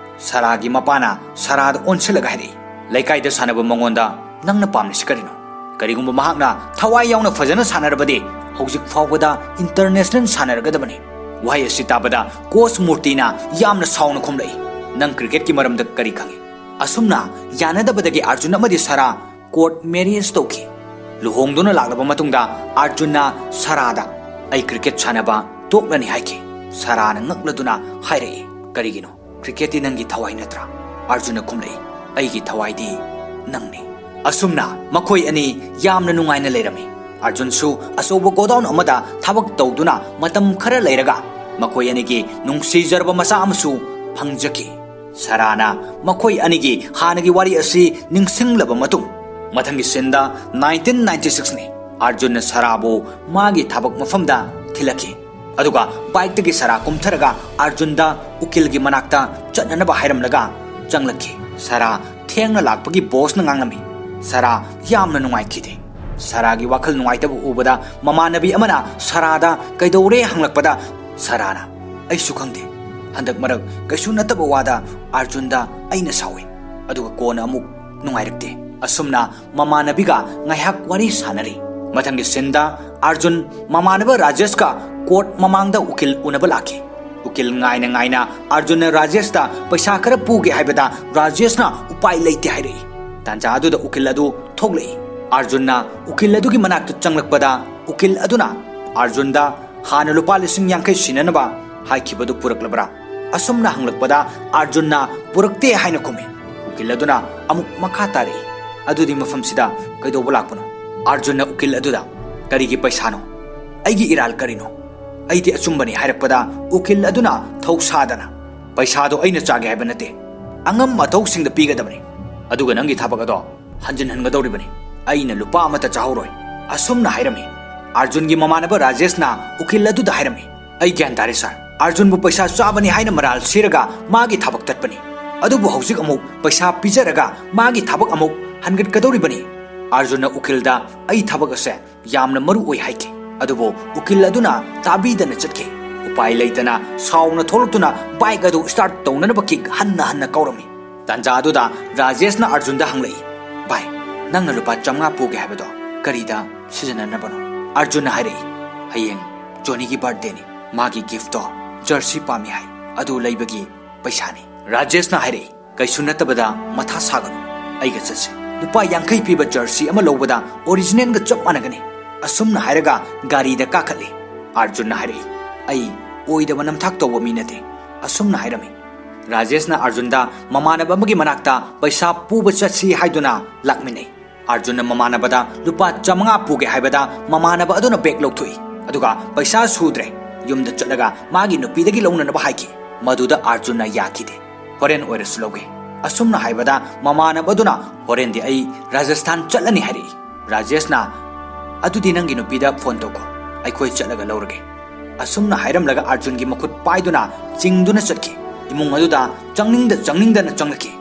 ꯁꯥꯔꯥꯒꯤ ꯃꯄꯥꯅ ꯁꯥꯔꯥꯗ ꯑꯣꯟꯁꯤꯜꯂꯒ ꯍꯥꯏꯔꯛꯏ, "ꯂꯩꯀꯥꯏꯗ ꯁꯥꯟꯅꯕ ꯃꯉꯣꯟꯗ ꯅꯪꯅ ꯄꯥꯝꯂꯤꯁꯤ ꯀꯔꯤꯅꯣ? ꯀꯔꯤꯒꯨꯝꯕ ꯃꯍꯥꯛꯅ ꯊꯋꯥꯏ ꯌꯥꯎꯅ ꯐꯖꯅ ꯁꯥꯟꯅꯔꯕꯗꯤ ꯍꯧꯖꯤꯛ ꯐꯥꯎꯕꯗ ꯏꯟꯇꯔꯅꯦꯁꯅꯦꯜ ꯁꯥꯟꯅꯔꯒꯗꯕꯅꯤ꯫" ꯋꯥꯍꯩ ꯑꯁꯤ ꯇꯥꯕꯗ ꯀꯣꯆ ꯃꯨꯔꯇꯤꯅ ꯌꯥꯝꯅ ꯁꯥꯎꯅ ꯈꯨꯝꯂꯛꯏ, "ꯅꯪ ꯀ꯭ꯔꯤꯀꯦꯠꯀꯤ ꯃꯔꯝꯗ ꯀꯔꯤ ꯈꯪꯏ?" ꯑꯁꯨꯝꯅ ꯌꯥꯅꯗꯕꯗꯒꯤ ꯑꯥꯔꯖꯨꯟ ꯑꯃꯗꯤ ꯁꯥꯔꯥ ꯀꯣꯔꯠ ꯃꯦꯔꯤꯌꯦꯖ ꯇꯧꯈꯤ꯫ ꯂꯨꯍꯣꯡꯗꯨꯅ ꯂꯥꯛꯂꯕ ꯃꯇꯨꯡꯗ ꯑꯥꯔꯖꯨꯟꯅ ꯁꯥꯔꯥꯗ, "ꯑꯩ ꯀ꯭ꯔꯤꯀꯦꯠ ꯁꯥꯟꯅꯕ ꯇꯣꯛꯂꯅꯤ" ꯍꯥꯏꯈꯤ꯫ ꯁꯥꯔꯥꯅ ꯉꯛꯂꯗꯨꯅ ꯍꯥꯏꯔꯛꯏ, "ꯀꯔꯤꯒꯤꯅꯣ? ꯀ꯭ꯔꯤꯀꯦꯠꯇꯤ ꯅꯪꯒꯤ ꯊꯋꯥꯏ ꯅꯠꯇ꯭ꯔꯥ?" ꯑꯥꯔꯖꯨꯟꯅ ꯈꯨꯝꯂꯛꯏ, "ꯑꯩꯒꯤ ꯊꯋꯥꯏꯗꯤ ꯅꯪꯅꯤ꯫" ꯑꯁꯨꯝꯅ ꯃꯈꯣꯏ ꯑꯅꯤ ꯌꯥꯝꯅ ꯅꯨꯡꯉꯥꯏꯅ ꯂꯩꯔꯝꯃꯤ꯫ ꯑꯥꯔꯖꯨꯟꯁꯨ ꯑꯆꯧꯕ ꯒꯣꯗꯥꯎꯟ ꯑꯃꯗ ꯊꯕꯛ ꯇꯧꯗꯨꯅ ꯃꯇꯝ ꯈꯔ ꯂꯩꯔꯒ ꯃꯈꯣꯏ ꯑꯅꯤꯒꯤ ꯅꯨꯡꯁꯤꯖꯔꯕ ꯃꯆꯥ ꯑꯃꯁꯨ ꯐꯪꯖꯈꯤ꯫ ꯁꯥꯔꯥꯅ ꯃꯈꯣꯏ ꯑꯅꯤꯒꯤ ꯍꯥꯟꯅꯒꯤ ꯋꯥꯔꯤ ꯑꯁꯤ ꯅꯤꯡꯁꯤꯡꯂꯕ ꯃꯇꯨꯡ, ꯃꯊꯪꯒꯤ ꯁꯤꯟꯗ ꯅꯥꯏꯟꯇꯤꯟ ꯅꯥꯏꯟꯇꯤ ꯁꯤꯛꯁꯅꯤ꯫ ꯑꯥꯔꯖꯨꯟꯅ ꯁꯥꯔꯥꯕꯨ ꯃꯥꯒꯤ ꯊꯕꯛ ꯃꯐꯝꯗ ꯊꯤꯜꯂꯛꯈꯤ꯫ ꯑꯗꯨꯒ ꯕꯥꯏꯛꯇꯒꯤ ꯁꯥꯔꯥ ꯀꯨꯝꯊꯔꯒ ꯑꯥꯔꯖꯨꯟꯗ ꯎꯀꯤꯜꯒꯤ ꯃꯅꯥꯛꯇ ꯆꯠꯅꯅꯕ ꯍꯥꯏꯔꯝꯂꯒ ꯆꯪꯂꯛꯈꯤ꯫ ꯁꯥꯔꯥ ꯊꯦꯡꯅ ꯂꯥꯛꯄꯒꯤ ꯕꯣꯁꯅ ꯉꯥꯡꯂꯝꯃꯤ꯫ ꯁꯥꯔꯥ ꯌꯥꯝꯅ ꯅꯨꯡꯉꯥꯏꯈꯤꯗꯦ꯫ ꯁꯥꯔꯥꯒꯤ ꯋꯥꯈꯜ ꯅꯨꯡꯉꯥꯏꯇꯕ ꯎꯕꯗ ꯃꯃꯥꯟꯅꯕꯤ ꯑꯃꯅ ꯁꯥꯔꯥꯗ ꯀꯩꯗꯧꯔꯦ ꯍꯪꯂꯛꯄꯗ ꯁꯥꯔꯥꯅ, "ꯑꯩꯁꯨ ꯈꯪꯗꯦ, ꯍꯟꯗꯛ ꯃꯔꯛ ꯀꯩꯁꯨ ꯅꯠꯇꯕ ꯋꯥꯗ ꯑꯥꯔꯖꯨꯟꯗ ꯑꯩꯅ ꯁꯥꯎꯏ, ꯑꯗꯨꯒ ꯀꯣꯟꯅ ꯑꯃꯨꯛ ꯅꯨꯡꯉꯥꯏꯔꯛꯇꯦ"꯫ ꯑꯁꯨꯝꯅ ꯃꯃꯥꯟꯅꯕꯤꯒ ꯉꯥꯏꯍꯥꯛ ꯋꯥꯔꯤ ꯁꯥꯟꯅꯔꯤ꯫ ꯃꯊꯪꯒꯤ ꯁꯤꯟꯗ ꯑꯥꯔꯖꯨꯟ ꯃꯃꯥꯟꯅꯕ ꯔꯥꯖꯦꯁꯀ ꯀꯣꯔꯠ ꯃꯃꯥꯡꯗ ꯎꯀꯤꯜ ꯎꯅꯕ ꯂꯥꯛꯈꯤ꯫ ꯎꯀꯤꯜ ꯉꯥꯏꯅ ꯉꯥꯏꯅ ꯑꯥꯔꯖꯨꯟꯅ ꯔꯥꯖꯦꯁꯇ ꯄꯩꯁꯥ ꯈꯔ ꯄꯨꯒꯦ ꯍꯥꯏꯕꯗ ꯔꯥꯖꯦꯁꯅ ꯎꯄꯥꯏ ꯂꯩꯇꯦ ꯍꯥꯏꯔꯛꯏ꯫ ꯇꯥꯟꯖꯥ ꯑꯗꯨꯗ ꯎꯀꯤꯜ ꯑꯗꯨ ꯊꯣꯛꯂꯛꯏ꯫ ꯑꯥꯔꯖꯨꯟꯅ ꯎꯀꯤꯜ ꯑꯗꯨꯒꯤ ꯃꯅꯥꯛꯇ ꯆꯪꯂꯛꯄꯗ ꯎꯀꯤꯜ ꯑꯗꯨꯅ ꯑꯥꯔꯖꯨꯟꯗ ꯍꯥꯟꯅ ꯂꯨꯄꯥ ꯂꯤꯁꯤꯡ ꯌꯥꯡꯈꯩ ꯁꯤꯟꯅꯅꯕ ꯍꯥꯏꯈꯤꯕꯗꯨ ꯄꯨꯔꯛꯂꯕ꯭ꯔꯥ? ꯑꯁꯨꯝꯅ ꯍꯪꯂꯛꯄꯗ ꯑꯥꯔꯖꯨꯟꯅ ꯄꯨꯔꯛꯇꯦ ꯍꯥꯏꯅ ꯈꯨꯝꯃꯤ꯫ ꯎꯀꯤꯜ ꯑꯗꯨꯅ ꯑꯃꯨꯛ ꯃꯈꯥ ꯇꯥꯔꯛꯏ, "ꯑꯗꯨꯗꯤ ꯃꯐꯝꯁꯤꯗ ꯀꯩꯗꯧꯕ ꯂꯥꯛꯄꯅꯣ?" ꯑꯥꯔꯖꯨꯟꯅ ꯎꯀꯤꯜ ꯑꯗꯨꯗ, "ꯀꯔꯤꯒꯤ ꯄꯩꯁꯥꯅꯣ? ꯑꯩꯒꯤ ꯏꯔꯥꯜ ꯀꯔꯤꯅꯣ? ꯑꯩꯗꯤ ꯑꯆꯨꯝꯕꯅꯤ" ꯍꯥꯏꯔꯛꯄꯗ ꯎꯀꯤꯜ ꯑꯗꯨꯅ ꯊꯧꯁꯥꯗꯅ, "ꯄꯩꯁꯥꯗꯣ ꯑꯩꯅ ꯆꯥꯒꯦ ꯍꯥꯏꯕ ꯅꯠꯇꯦ, ꯑꯉꯝ ꯑꯊꯧꯁꯤꯡꯗ ꯄꯤꯒꯗꯕꯅꯤ꯫ ꯑꯗꯨꯒ ꯅꯪꯒꯤ ꯊꯕꯛ ꯑꯗꯣ ꯍꯟꯖꯤꯟꯍꯟꯒꯗꯧꯔꯤꯕꯅꯤ꯫ ꯑꯩꯅ ꯂꯨꯄꯥ ꯑꯃꯠꯇ ꯆꯥꯍꯧꯔꯣꯏ"꯫ ꯑꯁꯨꯝꯅ ꯍꯥꯏꯔꯝꯃꯤ꯫ ꯑꯥꯔꯖꯨꯟꯒꯤ ꯃꯃꯥꯟꯅꯕ ꯔꯥꯖꯦꯁꯅ ꯎꯀꯤꯜ ꯑꯗꯨꯗ ꯍꯥꯏꯔꯝꯃꯤ, "ꯑꯩ ꯒ꯭ꯌꯥꯟ ꯇꯥꯔꯦ ꯁꯥꯔ, ꯑꯥꯔꯖꯨꯟꯕꯨ ꯄꯩꯁꯥ ꯆꯥꯕꯅꯤ ꯍꯥꯏꯅ ꯃꯔꯥꯜ ꯁꯤꯔꯒ ꯃꯥꯒꯤ ꯊꯕꯛ ꯇꯠꯄꯅꯤ꯫ ꯑꯗꯨꯕꯨ ꯍꯧꯖꯤꯛ ꯑꯃꯨꯛ ꯄꯩꯁꯥ ꯄꯤꯖꯔꯒ ꯃꯥꯒꯤ ꯊꯕꯛ ꯑꯃꯨꯛ ꯍꯟꯒꯠꯀꯗꯧꯔꯤꯕꯅꯤ"꯫ ꯑꯥꯔꯖꯨꯟꯅ ꯎꯀꯤꯜꯗ ꯑꯩ ꯊꯕꯛ ꯑꯁꯦ ꯌꯥꯝꯅ ꯃꯔꯨ ꯑꯣꯏ ꯍꯥꯏꯈꯤ꯫ ꯑꯗꯨꯕꯨ ꯎꯀꯤꯜ ꯑꯗꯨꯅ ꯇꯥꯕꯤꯗꯅ ꯆꯠꯈꯤ꯫ ꯎꯄꯥꯏ ꯂꯩꯇꯅ ꯁꯥꯎꯅ ꯊꯣꯛꯂꯛꯇꯨꯅ ꯕꯥꯏꯛ ꯑꯗꯨ ꯁ꯭ꯇꯥꯔꯠ ꯇꯧꯅꯅꯕ ꯀꯤꯛ ꯍꯟꯅ ꯍꯟꯅ ꯀꯧꯔꯝꯃꯤ꯫ ꯇꯥꯟꯖꯥ ꯑꯗꯨꯗ ꯔꯥꯖꯦꯁꯅ ꯑꯥꯔꯖꯨꯟꯗ ꯍꯪꯂꯛꯏ, "ꯚꯥꯏ, ꯅꯪꯅ ꯂꯨꯄꯥ ꯆꯥꯝꯃꯉꯥ ꯄꯨꯒꯦ ꯍꯥꯏꯕꯗꯣ ꯀꯔꯤꯗ ꯁꯤꯖꯤꯟꯅꯅꯕꯅꯣ?" ꯑꯥꯔꯖꯨꯟꯅ ꯍꯥꯏꯔꯛꯏ, "ꯍꯌꯦꯡ ꯖꯣꯅꯤꯒꯤ ꯕꯥꯔꯊꯗꯦꯅꯤ꯫ ꯃꯥꯒꯤ ꯒꯤꯐꯇꯣ ꯖꯔꯁꯤ ꯄꯥꯝꯃꯤ ꯍꯥꯏ, ꯑꯗꯨ ꯂꯩꯕꯒꯤ ꯄꯩꯁꯥꯅꯤ"꯫ ꯔꯥꯖꯦꯁꯅ ꯍꯥꯏꯔꯛꯏ, "ꯀꯩꯁꯨ ꯅꯠꯇꯕꯗ ꯃꯊꯥ ꯁꯥꯒꯅꯨ, ꯑꯩꯒ ꯆꯠꯁꯤ꯫ ꯂꯨꯄꯥ ꯌꯥꯡꯈꯩ ꯄꯤꯕ ꯖꯔꯁꯤ ꯑꯃ ꯂꯧꯕꯗ ꯑꯣꯔꯤꯖꯤꯅꯦꯜꯒ ꯆꯞ ꯃꯥꯟꯅꯒꯅꯤ"꯫ ꯑꯁꯨꯝꯅ ꯍꯥꯏꯔꯒ ꯒꯥꯔꯤꯗ ꯀꯥꯈꯠꯂꯤ꯫ ꯑꯥꯔꯖꯨꯟꯅ ꯍꯥꯏꯔꯛꯏ, "ꯑꯩ ꯑꯣꯏꯗꯕ ꯅꯝꯊꯥꯛ ꯇꯧꯕ ꯃꯤ ꯅꯠꯇꯦ"꯫ ꯑꯁꯨꯝꯅ ꯍꯥꯏꯔꯝꯃꯤ꯫ ꯔꯥꯖꯦꯁꯅ ꯑꯥꯔꯖꯨꯟꯗ ꯃꯃꯥꯟꯅꯕ ꯑꯃꯒꯤ ꯃꯅꯥꯛꯇ ꯄꯩꯁꯥ ꯄꯨꯕ ꯆꯠꯁꯤ ꯍꯥꯏꯗꯨꯅ ꯂꯥꯛꯃꯤꯟꯅꯩ꯫ ꯑꯥꯔꯖꯨꯟꯅ ꯃꯃꯥꯟꯅꯕꯗ ꯂꯨꯄꯥ ꯆꯥꯝꯃꯉꯥ ꯄꯨꯒꯦ ꯍꯥꯏꯕꯗ ꯃꯃꯥꯟꯅꯕ ꯑꯗꯨꯅ ꯕꯦꯒ ꯂꯧꯊꯣꯛꯏ, ꯑꯗꯨꯒ ꯄꯩꯁꯥ ꯁꯨꯗ꯭ꯔꯦ, ꯌꯨꯝꯗ ꯆꯠꯂꯒ ꯃꯥꯒꯤ ꯅꯨꯄꯤꯗꯒꯤ ꯂꯧꯅꯅꯕ ꯍꯥꯏꯈꯤ꯫ ꯃꯗꯨꯗ ꯑꯥꯔꯖꯨꯟꯅ ꯌꯥꯈꯤꯗꯦ꯫ "ꯍꯣꯔꯦꯟ ꯑꯣꯏꯔꯁꯨ ꯂꯧꯒꯦ"꯫ ꯑꯁꯨꯝꯅ ꯍꯥꯏꯕꯗ ꯃꯃꯥꯟꯅꯕ ꯑꯗꯨꯅ, "ꯍꯣꯔꯦꯟꯗꯤ ꯑꯩ ꯔꯥꯖꯁꯊꯥꯟ ꯆꯠꯂꯅꯤ" ꯍꯥꯏꯔꯛꯏ꯫ ꯔꯥꯖꯦꯁꯅ, "ꯑꯗꯨꯗꯤ ꯅꯪꯒꯤ ꯅꯨꯄꯤꯗ ꯐꯣꯟ ꯇꯧꯈꯣ, ꯑꯩꯈꯣꯏ ꯆꯠꯂꯒ ꯂꯧꯔꯒꯦ"꯫ ꯑꯁꯨꯝꯅ ꯍꯥꯏꯔꯝꯂꯒ ꯑꯥꯔꯖꯨꯟꯒꯤ ꯃꯈꯨꯠ ꯄꯥꯏꯗꯨꯅ ꯆꯤꯡꯗꯨꯅ ꯆꯠꯈꯤ꯫ ꯏꯃꯨꯡ ꯑꯗꯨꯗ ꯆꯪꯅꯤꯡꯗ ꯆꯪꯅꯤꯡꯗꯅ ꯆꯪꯂꯛꯈꯤ꯫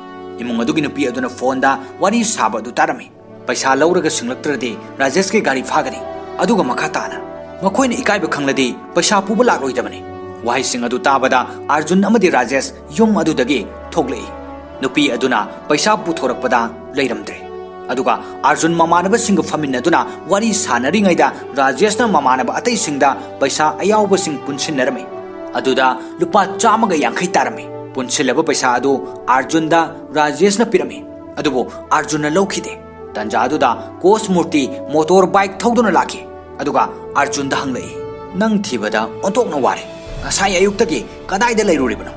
ꯏꯃꯨꯡ ꯑꯗꯨꯒꯤ ꯅꯨꯄꯤ ꯑꯗꯨꯅ ꯐꯣꯟꯗ ꯋꯥꯔꯤ ꯁꯥꯕ ꯑꯗꯨ ꯇꯥꯔꯝꯃꯤ꯫ "ꯄꯩꯁꯥ ꯂꯧꯔꯒ ꯁꯤꯡꯂꯛꯇ꯭ꯔꯗꯤ ꯔꯥꯖꯦꯁꯀꯤ ꯒꯥꯔꯤ ꯐꯥꯒꯅꯤ꯫ ꯑꯗꯨꯒ ꯃꯈꯥ ꯇꯥꯅ, ꯃꯈꯣꯏꯅ ꯏꯀꯥꯏꯕ ꯈꯪꯂꯗꯤ ꯄꯩꯁꯥ ꯄꯨꯕ ꯂꯥꯛꯂꯣꯏꯗꯕꯅꯤ꯫" ꯋꯥꯍꯩꯁꯤꯡ ꯑꯗꯨ ꯇꯥꯕꯗ ꯑꯥꯔꯖꯨꯟ ꯑꯃꯗꯤ ꯔꯥꯖꯦꯁ ꯌꯨꯝ ꯑꯗꯨꯗꯒꯤ ꯊꯣꯛꯂꯛꯏ꯫ ꯅꯨꯄꯤ ꯑꯗꯨꯅ ꯄꯩꯁꯥ ꯄꯨꯊꯣꯔꯛꯄꯗ ꯂꯩꯔꯝꯗ꯭ꯔꯦ꯫ ꯑꯗꯨꯒ ꯑꯥꯔꯖꯨꯟ ꯃꯃꯥꯟꯅꯕꯁꯤꯡꯒ ꯐꯝꯃꯤꯟꯅꯗꯨꯅ ꯋꯥꯔꯤ ꯁꯥꯟꯅꯔꯤꯉꯩꯗ ꯔꯥꯖꯦꯁꯅ ꯃꯃꯥꯟꯅꯕ ꯑꯇꯩꯁꯤꯡꯗ ꯄꯩꯁꯥ ꯑꯌꯥꯎꯕꯁꯤꯡ ꯄꯨꯟꯁꯤꯟꯅꯔꯝꯃꯤ꯫ ꯑꯗꯨꯗ ꯂꯨꯄꯥ ꯆꯥꯝꯃꯒ ꯌꯥꯡꯈꯩ ꯇꯥꯔꯝꯃꯤ꯫ ꯄꯨꯟꯁꯤꯜꯂꯕ ꯄꯩꯁꯥ ꯑꯗꯨ ꯑꯥꯔꯖꯨꯟꯗ ꯔꯥꯖꯦꯁꯅ ꯄꯤꯔꯝꯃꯤ꯫ ꯑꯗꯨꯕꯨ ꯑꯥꯔꯖꯨꯟꯅ ꯂꯧꯈꯤꯗꯦ꯫ ꯇꯟꯖꯥ ꯑꯗꯨꯗ ꯀꯣꯁ ꯃꯨꯔꯇꯤ ꯃꯣꯇꯣꯔ ꯕꯥꯏꯛ ꯊꯧꯗꯨꯅ ꯂꯥꯛꯈꯤ꯫ ꯑꯗꯨꯒ ꯑꯥꯔꯖꯨꯟꯗ ꯍꯪꯂꯛꯏ, "ꯅꯪ ꯊꯤꯕꯗ ꯑꯣꯟꯊꯣꯛꯅ ꯋꯥꯔꯦ꯫ ꯉꯁꯥꯏ ꯑꯌꯨꯛꯇꯒꯤ ꯀꯗꯥꯏꯗ ꯂꯩꯔꯨꯔꯤꯕꯅꯣ?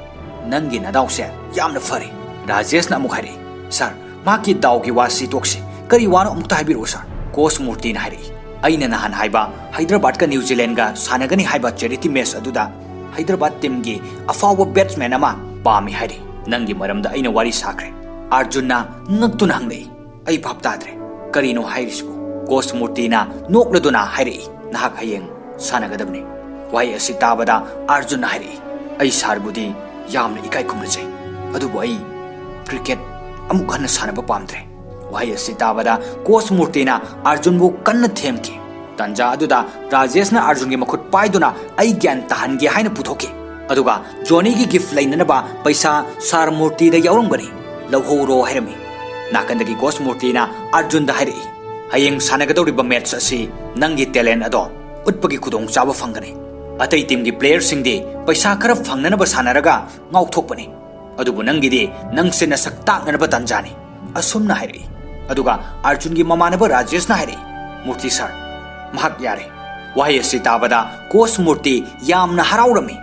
ꯅꯪꯒꯤ ꯅꯗꯥꯎꯁꯦ ꯌꯥꯝꯅ ꯐꯔꯦ꯫" ꯔꯥꯖꯦꯁꯅ ꯑꯃꯨꯛ ꯍꯥꯏꯔꯛꯏ, "ꯁꯥꯔ, ꯃꯍꯥꯛꯀꯤ ꯗꯥꯎꯒꯤ ꯋꯥꯁꯤ ꯇꯣꯛꯁꯤ꯫ ꯀꯔꯤ ꯋꯥꯅꯣ ꯑꯃꯨꯛꯇ ꯍꯥꯏꯕꯤꯔꯛꯎ, ꯁꯥꯔ꯫" ꯀꯣꯁ ꯃꯨꯔꯇꯤꯅ ꯍꯥꯏꯔꯛꯏ, "ꯑꯩꯅ ꯅꯍꯥꯟ ꯍꯥꯏꯕ ꯍꯥꯏꯗ꯭ꯔꯕꯥꯗꯀ ꯅ꯭ꯌꯨ ꯖꯤꯂꯦꯟꯒ ꯁꯥꯟꯅꯒꯅꯤ ꯍꯥꯏꯕ ꯆꯦꯔꯤꯇꯤ ꯃꯦꯆ ꯑꯗꯨꯗ ꯍꯥꯏꯗ꯭ꯔꯕꯥꯗ ꯇꯤꯝꯒꯤ ꯑꯐꯥꯎꯕ ꯕꯦꯠꯁꯃꯦꯟ ꯑꯃ ꯄꯥꯝꯃꯤ ꯍꯥꯏꯔꯤ꯫ ꯅꯪꯒꯤ ꯃꯔꯝꯗ ꯑꯩꯅ ꯋꯥꯔꯤ ꯁꯥꯈ꯭ꯔꯦ꯫" ꯑꯥꯔꯖꯨꯟꯅ ꯉꯛꯇꯨꯅ ꯍꯪꯂꯛꯏ, "ꯑꯩ ꯚꯥꯞ ꯇꯥꯗ꯭ꯔꯦ꯫ ꯀꯔꯤꯅꯣ ꯍꯥꯏꯔꯤꯁꯤꯕꯨ?" ꯀꯣꯁ ꯃꯨꯔꯇꯤꯅ ꯅꯣꯛꯂꯗꯨꯅ ꯍꯥꯏꯔꯛꯏ, "ꯅꯍꯥꯛ ꯍꯌꯦꯡ ꯁꯥꯟꯅꯒꯗꯕꯅꯤ꯫" ꯋꯥꯍꯩ ꯑꯁꯤ ꯇꯥꯕꯗ ꯑꯥꯔꯖꯨꯟꯅ ꯍꯥꯏꯔꯛꯏ, "ꯑꯩ ꯁꯥꯔꯕꯨꯗꯤ ꯌꯥꯝꯅ ꯏꯀꯥꯏ ꯈꯨꯝꯅꯖꯩ, ꯑꯗꯨꯕꯨ ꯑꯩ ꯀ꯭ꯔꯤꯀꯦꯠ ꯑꯃꯨꯛ ꯍꯟꯅ ꯁꯥꯟꯅꯕ ꯄꯥꯝꯗ꯭ꯔꯦ꯫" ꯋꯥꯍꯩ ꯑꯁꯤ ꯇꯥꯕꯗ ꯀꯣꯁ ꯃꯨꯔꯇꯤꯅ ꯑꯥꯔꯖꯨꯟꯕꯨ ꯀꯟꯅ ꯊꯦꯝꯈꯤ꯫ ꯇꯟꯖꯥ ꯑꯗꯨꯗ ꯔꯥꯖꯦꯁꯅ ꯑꯥꯔꯖꯨꯟꯒꯤ ꯃꯈꯨꯠ ꯄꯥꯏꯗꯨꯅ "ꯑꯩ ꯒ꯭ꯌꯥꯟ ꯇꯥꯍꯟꯒꯦ" ꯍꯥꯏꯅ ꯄꯨꯊꯣꯛꯈꯤ꯫ ꯑꯗꯨꯒ "ꯖꯣꯅꯤꯒꯤ ꯒꯤꯐ ꯂꯩꯅꯅꯕ ꯄꯩꯁꯥ ꯁꯥꯔ ꯃꯨꯔꯇꯤꯗ ꯌꯥꯎꯔꯝꯒꯅꯤ, ꯂꯧꯍꯧꯔꯣ" ꯍꯥꯏꯔꯝꯃꯤ꯫ ꯅꯥꯀꯟꯗꯒꯤ ꯀꯣꯁ ꯃꯨꯔꯇꯤꯅ ꯑꯥꯔꯖꯨꯟꯗ ꯍꯥꯏꯔꯛꯏ, "ꯍꯌꯦꯡ ꯁꯥꯟꯅꯒꯗꯧꯔꯤꯕ ꯃꯦꯠꯆ ꯑꯁꯤ ꯅꯪꯒꯤ ꯇꯦꯂꯦꯟ ꯑꯗꯣ ꯎꯠꯄꯒꯤ ꯈꯨꯗꯣꯡꯆꯥꯕ ꯐꯪꯒꯅꯤ꯫ ꯑꯇꯩ ꯇꯤꯝꯒꯤ ꯄ꯭ꯂꯦꯌꯔꯁꯤꯡꯗꯤ ꯄꯩꯁꯥ ꯈꯔ ꯐꯪꯅꯅꯕ ꯁꯥꯟꯅꯔꯒ ꯉꯥꯎꯊꯣꯛꯄꯅꯤ, ꯑꯗꯨꯕꯨ ꯅꯪꯒꯤꯗꯤ ꯅꯪꯁꯦ ꯅꯁꯛ ꯇꯥꯛꯅꯅꯕ ꯇꯥꯟꯖꯥꯅꯤ꯫" ꯑꯁꯨꯝꯅ ꯍꯥꯏꯔꯛꯏ꯫ ꯑꯗꯨꯒ ꯑꯥꯔꯖꯨꯟꯒꯤ ꯃꯃꯥꯟꯅꯕ ꯔꯥꯖꯦꯁꯅ ꯍꯥꯏꯔꯛꯏ, "ꯃꯨꯔꯇꯤ ꯁꯥꯔ, ꯃꯍꯥꯛ ꯌꯥꯔꯦ꯫" ꯋꯥꯍꯩ ꯑꯁꯤ ꯇꯥꯕꯗ ꯀꯣꯁ ꯃꯨꯔꯇꯤ ꯌꯥꯝꯅ ꯍꯔꯥꯎꯔꯝꯃꯤ꯫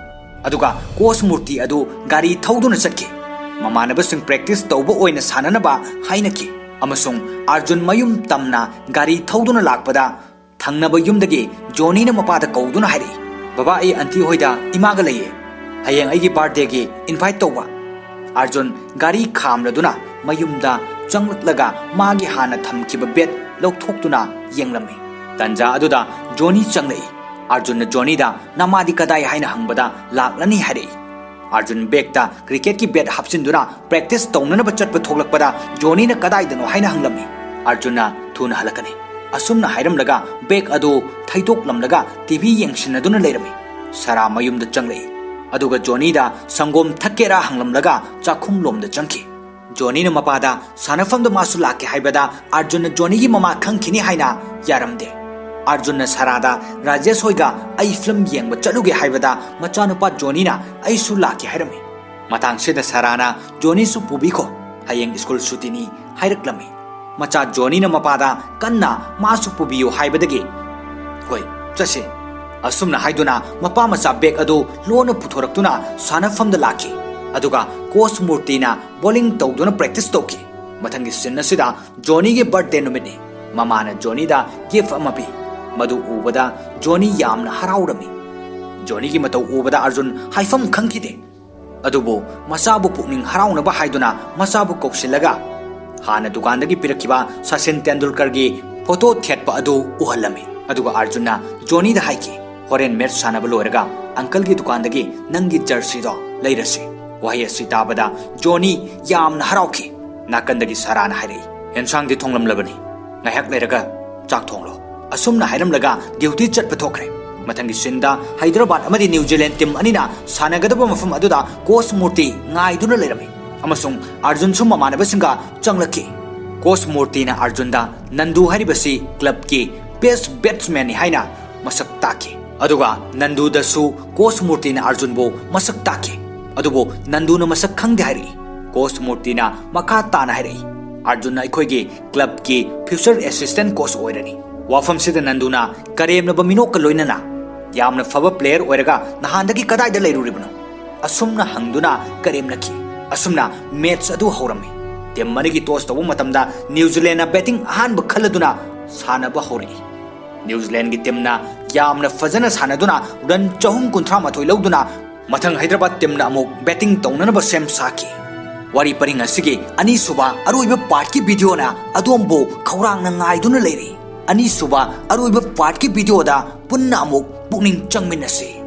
ꯑꯗꯨꯒ ꯀꯣꯁ ꯃꯨꯔꯇꯤ ꯑꯗꯨ ꯒꯥꯔꯤ ꯊꯧꯗꯨꯅ ꯆꯠꯈꯤ꯫ ꯃꯃꯥꯟꯅꯕꯁꯤꯡ ꯄ꯭ꯔꯦꯛꯇꯤꯁ ꯇꯧꯕ ꯑꯣꯏꯅ ꯁꯥꯟꯅꯅꯕ ꯍꯥꯏꯅꯈꯤ, ꯑꯃꯁꯨꯡ ꯑꯥꯔꯖꯨꯟ ꯃꯌꯨꯝ ꯇꯝꯅ ꯒꯥꯔꯤ ꯊꯧꯗꯨꯅ ꯂꯥꯛꯄꯗ ꯊꯪꯅꯕ ꯌꯨꯝꯗꯒꯤ ꯖꯣꯅꯤꯅ ꯃꯄꯥꯗ ꯀꯧꯗꯨꯅ ꯍꯥꯏꯔꯛꯏ, "ꯕꯕꯥ, ꯑꯩ ꯑꯟꯇꯤ ꯍꯣꯏꯗ ꯏꯃꯥꯒ ꯂꯩꯌꯦ꯫ ꯍꯌꯦꯡ ꯑꯩꯒꯤ ꯕꯥꯔꯊꯗꯦꯒꯤ ꯏꯟꯚꯥꯏꯠ ꯇꯧꯕ꯫" ꯑꯥꯔꯖꯨꯟ ꯒꯥꯔꯤ ꯈꯥꯝꯂꯗꯨꯅ ꯃꯌꯨꯝꯗ ꯆꯪꯂꯛꯂꯒ ꯃꯥꯒꯤ ꯍꯥꯟꯅ ꯊꯝꯈꯤꯕ ꯕꯦꯠ ꯂꯧꯊꯣꯛꯇꯨꯅ ꯌꯦꯡꯂꯝꯃꯤ꯫ ꯇꯟꯖꯥ ꯑꯗꯨꯗ ꯖꯣꯅꯤ ꯆꯪꯂꯛꯏ꯫ ꯑꯥꯔꯖꯨꯟꯅ ꯖꯣꯅꯤꯗ "ꯅꯃꯥꯗꯤ ꯀꯗꯥꯏ?" ꯍꯥꯏꯅ ꯍꯪꯕꯗ "ꯂꯥꯛꯂꯅꯤ" ꯍꯥꯏꯔꯛꯏ꯫ ꯑꯥꯔꯖꯨꯟ ꯕꯦꯒꯇ ꯀ꯭ꯔꯤꯀꯦꯠꯀꯤ ꯕꯦꯠ ꯍꯥꯞꯆꯤꯟꯗꯨꯅ ꯄ꯭ꯔꯦꯛꯇꯤꯁ ꯇꯧꯅꯅꯕ ꯆꯠꯄ ꯊꯣꯛꯂꯛꯄꯗ ꯖꯣꯅꯤꯅ "ꯀꯗꯥꯏꯗꯅꯣ?" ꯍꯥꯏꯅ ꯍꯪꯂꯝꯃꯤ꯫ ꯑꯥꯔꯖꯨꯟꯅ "ꯊꯨꯅ ꯍꯜꯂꯛꯀꯅꯤ" ꯑꯁꯨꯝꯅ ꯍꯥꯏꯔꯝꯂꯒ ꯕꯦꯒ ꯑꯗꯨ ꯊꯩꯗꯣꯛꯂꯝꯂꯒ ꯇꯤ ꯚꯤ ꯌꯦꯡꯁꯤꯟꯅꯗꯨꯅ ꯂꯩꯔꯝꯃꯤ꯫ ꯁꯥꯔꯥ ꯃꯌꯨꯝꯗ ꯆꯪꯂꯛꯏ꯫ ꯑꯗꯨꯒ ꯖꯣꯅꯤꯗ "ꯁꯪꯒꯣꯝ ꯊꯛꯀꯦꯔꯥ?" ꯍꯪꯂꯝꯂꯒ ꯆꯥꯛꯈꯨꯝꯂꯣꯝꯗ ꯆꯪꯈꯤ꯫ ꯖꯣꯅꯤꯅ ꯃꯄꯥꯗ "ꯁꯥꯟꯅꯐꯝꯗ ꯃꯥꯁꯨ ꯂꯥꯛꯀꯦ" ꯍꯥꯏꯕꯗ ꯑꯥꯔꯖꯨꯟꯅ ꯖꯣꯅꯤꯒꯤ ꯃꯃꯥ ꯈꯪꯈꯤꯅꯤ ꯍꯥꯏꯅ ꯌꯥꯔꯝꯗꯦ꯫ ꯑꯥꯔꯖꯨꯟꯅ ꯁꯥꯔꯥꯗ "ꯔꯥꯖꯦꯁ ꯍꯣꯏꯒ ꯑꯩ ꯐꯤꯂꯝ ꯌꯦꯡꯕ ꯆꯠꯂꯨꯒꯦ" ꯍꯥꯏꯕꯗ ꯃꯆꯥꯅꯨꯄꯥ ꯖꯣꯅꯤꯅ "ꯑꯩꯁꯨ ꯂꯥꯛꯀꯦ" ꯍꯥꯏꯔꯝꯃꯤ꯫ ꯃꯇꯥꯡꯁꯤꯗ ꯁꯥꯔꯥꯅ "ꯖꯣꯅꯤꯁꯨ ꯄꯨꯕꯤꯈꯣ, ꯍꯌꯦꯡ ꯁ꯭ꯀꯨꯜ ꯁꯨꯇꯤꯅꯤ" ꯍꯥꯏꯔꯛꯂꯝꯃꯤ꯫ ꯃꯆꯥ ꯖꯣꯅꯤꯅ ꯃꯄꯥꯗ ꯀꯟꯅ "ꯃꯥꯁꯨ ꯄꯨꯕꯤꯌꯨ" ꯍꯥꯏꯕꯗꯒꯤ "ꯍꯣꯏ, ꯆꯠꯁꯤ" ꯑꯁꯨꯝꯅ ꯍꯥꯏꯗꯨꯅ ꯃꯄꯥ ꯃꯆꯥ ꯕꯦꯒ ꯑꯗꯨ ꯂꯣꯟꯅ ꯄꯨꯊꯣꯔꯛꯇꯨꯅ ꯁꯥꯟꯅꯐꯝꯗ ꯂꯥꯛꯈꯤ꯫ ꯑꯗꯨꯒ ꯀꯣꯆ ꯃꯨꯔꯇꯤꯅ ꯕꯣꯂꯤꯡ ꯇꯧꯗꯨꯅ ꯄ꯭ꯔꯦꯛꯇꯤꯁ ꯇꯧꯈꯤ꯫ ꯃꯊꯪꯒꯤ ꯁꯤꯟ ꯑꯁꯤꯗ ꯖꯣꯅꯤꯒꯤ ꯕꯔꯊꯗꯦ ꯅꯨꯃꯤꯠꯅꯤ꯫ ꯃꯃꯥꯅ ꯖꯣꯅꯤꯗ ꯒꯤꯐ ꯑꯃ ꯄꯤ꯫ ꯃꯗꯨ ꯎꯕꯗ ꯖꯣꯅꯤ ꯌꯥꯝꯅ ꯍꯔꯥꯎꯔꯝꯃꯤ꯫ ꯖꯣꯅꯤꯒꯤ ꯃꯇꯧ ꯎꯕꯗ ꯑꯥꯔꯖꯨꯟ ꯍꯥꯏꯐꯝ ꯈꯪꯈꯤꯗꯦ꯫ ꯑꯗꯨꯕꯨ ꯃꯆꯥꯕꯨ ꯄꯨꯛꯅꯤꯡ ꯍꯔꯥꯎꯅꯕ ꯍꯥꯏꯗꯨꯅ ꯃꯆꯥꯕꯨ ꯀꯧꯁꯤꯜꯂꯒ ꯍꯥꯟꯅ ꯗꯨꯀꯥꯟꯗꯒꯤ ꯄꯤꯔꯛꯈꯤꯕ ꯁꯆꯤꯟ ꯇꯦꯟꯗꯨꯜꯀꯔꯒꯤ ꯐꯣꯇꯣ ꯊꯦꯠꯄ ꯑꯗꯨ ꯎꯍꯜꯂꯝꯃꯤ꯫ ꯑꯗꯨꯒ ꯑꯥꯔꯖꯨꯟꯅ ꯖꯣꯅꯤꯗ ꯍꯥꯏꯈꯤ, "ꯍꯣꯔꯦꯟ ꯃꯦꯠꯆ ꯁꯥꯟꯅꯕ ꯂꯣꯏꯔꯒ ꯑꯪꯀꯜꯒꯤ ꯗꯨꯀꯥꯟꯗꯒꯤ ꯅꯪꯒꯤ ꯖꯔꯁꯤꯗꯣ ꯂꯩꯔꯁꯤ"꯫ ꯋꯥꯍꯩ ꯑꯁꯤ ꯇꯥꯕꯗ ꯖꯣꯅꯤ ꯌꯥꯝꯅ ꯍꯔꯥꯎꯈꯤ꯫ ꯅꯥꯀꯟꯗꯒꯤ ꯁꯥꯔꯥꯅ ꯍꯥꯏꯔꯛꯏ, "ꯑꯦꯟꯁꯥꯡꯗꯤ ꯊꯣꯡꯂꯝꯂꯕꯅꯤ, ꯉꯥꯏꯍꯥꯛ ꯂꯩꯔꯒ ꯆꯥꯛ ꯊꯣꯡꯂꯣ"꯫ ꯑꯁꯨꯝꯅ ꯍꯥꯏꯔꯝꯂꯒ ꯗ꯭ꯌꯨꯇꯤ ꯆꯠꯄ ꯊꯣꯛꯈ꯭ꯔꯦ꯫ ꯃꯊꯪꯒꯤ ꯁꯤꯟꯗ ꯍꯩꯗ꯭ꯔꯕꯥꯗ ꯑꯃꯗꯤ ꯅ꯭ꯌꯨ ꯖꯤꯂꯦꯟꯗ ꯇꯤꯝ ꯑꯅꯤꯅ ꯁꯥꯟꯅꯒꯗꯕ ꯃꯐꯝ ꯑꯗꯨꯗ ꯀꯣꯆ ꯃꯨꯔꯇꯤ ꯉꯥꯏꯗꯨꯅ ꯂꯩꯔꯝꯃꯤ ꯑꯃꯁꯨꯡ ꯑꯥꯔꯖꯨꯟꯁꯨ ꯃꯃꯥꯟꯅꯕꯁꯤꯡꯒ ꯆꯪꯂꯛꯈꯤ꯫ ꯀꯣꯆ ꯃꯨꯔꯇꯤꯅ ꯑꯥꯔꯖꯨꯟꯗ ꯅꯟꯗꯨ ꯍꯥꯏꯔꯤꯕꯁꯤ ꯀ꯭ꯂꯕꯀꯤ ꯕꯦꯁ ꯕꯦꯠꯁꯃꯦꯟꯅꯤ ꯍꯥꯏꯅ ꯃꯁꯛ ꯇꯥꯛꯈꯤ꯫ ꯑꯗꯨꯒ ꯅꯟꯗꯨꯗꯁꯨ ꯀꯣꯆ ꯃꯨꯔꯇꯤꯅ ꯑꯥꯔꯖꯨꯟꯕꯨ ꯃꯁꯛ ꯇꯥꯛꯈꯤ꯫ ꯑꯗꯨꯕꯨ ꯅꯟꯗꯨꯅ ꯃꯁꯛ ꯈꯪꯗꯦ ꯍꯥꯏꯔꯛꯏ꯫ ꯀꯣꯆ ꯃꯨꯔꯇꯤꯅ ꯃꯈꯥ ꯇꯥꯅ ꯍꯥꯏꯔꯛꯏ, "ꯑꯥꯔꯖꯨꯟ ꯑꯩꯈꯣꯏꯒꯤ ꯀ꯭ꯂꯕꯀꯤ ꯐ꯭ꯌꯨꯆꯔ ꯑꯦꯁꯤꯁꯇꯦꯟꯠ ꯀꯣꯆ ꯑꯣꯏꯔꯅꯤ"꯫ ꯋꯥꯐꯝꯁꯤꯗ ꯅꯟꯗꯨꯅ ꯀꯔꯦꯝꯅꯕ ꯃꯤꯅꯣꯛꯀ ꯂꯣꯏꯅꯅ, "ꯌꯥꯝꯅ ꯐꯕ ꯄ꯭ꯂꯦꯌꯔ ꯑꯣꯏꯔꯒ ꯅꯍꯥꯟꯗꯒꯤ ꯀꯗꯥꯏꯗ ꯂꯩꯔꯨꯔꯤꯕꯅꯣ?" ꯑꯁꯨꯝꯅ ꯍꯪꯗꯨꯅ ꯀꯔꯦꯝꯅꯈꯤ꯫ ꯑꯁꯨꯝꯅ ꯃꯦꯠꯆ ꯑꯗꯨ ꯍꯧꯔꯝꯃꯤ꯫ ꯇꯤꯝ ꯑꯅꯤꯒꯤ ꯇꯣꯁ ꯇꯧꯕ ꯃꯇꯝꯗ ꯅ꯭ꯌꯨ ꯖꯤꯂꯦꯟꯗꯅ ꯕꯦꯇꯤꯡ ꯑꯍꯥꯟꯕ ꯈꯜꯂꯗꯨꯅ ꯁꯥꯟꯅꯕ ꯍꯧꯔꯛꯏ꯫ ꯅ꯭ꯌꯨ ꯖꯤꯂꯦꯟꯗꯒꯤ ꯇꯤꯝꯅ ꯌꯥꯝꯅ ꯐꯖꯅ ꯁꯥꯟꯅꯗꯨꯅ ꯔꯟ ꯆꯍꯨꯝ ꯀꯨꯟꯊ꯭ꯔꯥ ꯃꯥꯊꯣꯏ ꯂꯧꯗꯨꯅ ꯃꯊꯪ ꯍꯩꯗ꯭ꯔꯕꯥꯗ ꯇꯤꯝꯅ ꯑꯃꯨꯛ ꯕꯦꯇꯤꯡ ꯇꯧꯅꯅꯕ ꯁꯦꯝ ꯁꯥꯈꯤ꯫ ꯋꯥꯔꯤ ꯄꯔꯤꯡ ꯑꯁꯤꯒꯤ ꯑꯅꯤꯁꯨꯕ ꯑꯔꯣꯏꯕ ꯄꯥꯔꯠꯀꯤ ꯚꯤꯗꯤꯑꯣꯅ ꯑꯗꯣꯝꯕꯨ ꯈꯧꯔꯥꯡꯅ ꯉꯥꯏꯗꯨꯅ ꯂꯩꯔꯤ꯫ ꯑꯅꯤꯁꯨꯕ ꯑꯔꯣꯏꯕ ꯄꯥꯔꯠꯀꯤ ꯚꯤꯗꯤꯑꯣꯗ ꯄꯨꯟꯅ ꯑꯃꯨꯛ ꯄꯨꯛꯅꯤꯡ ꯆꯪꯃꯤꯟꯅꯁꯤ꯫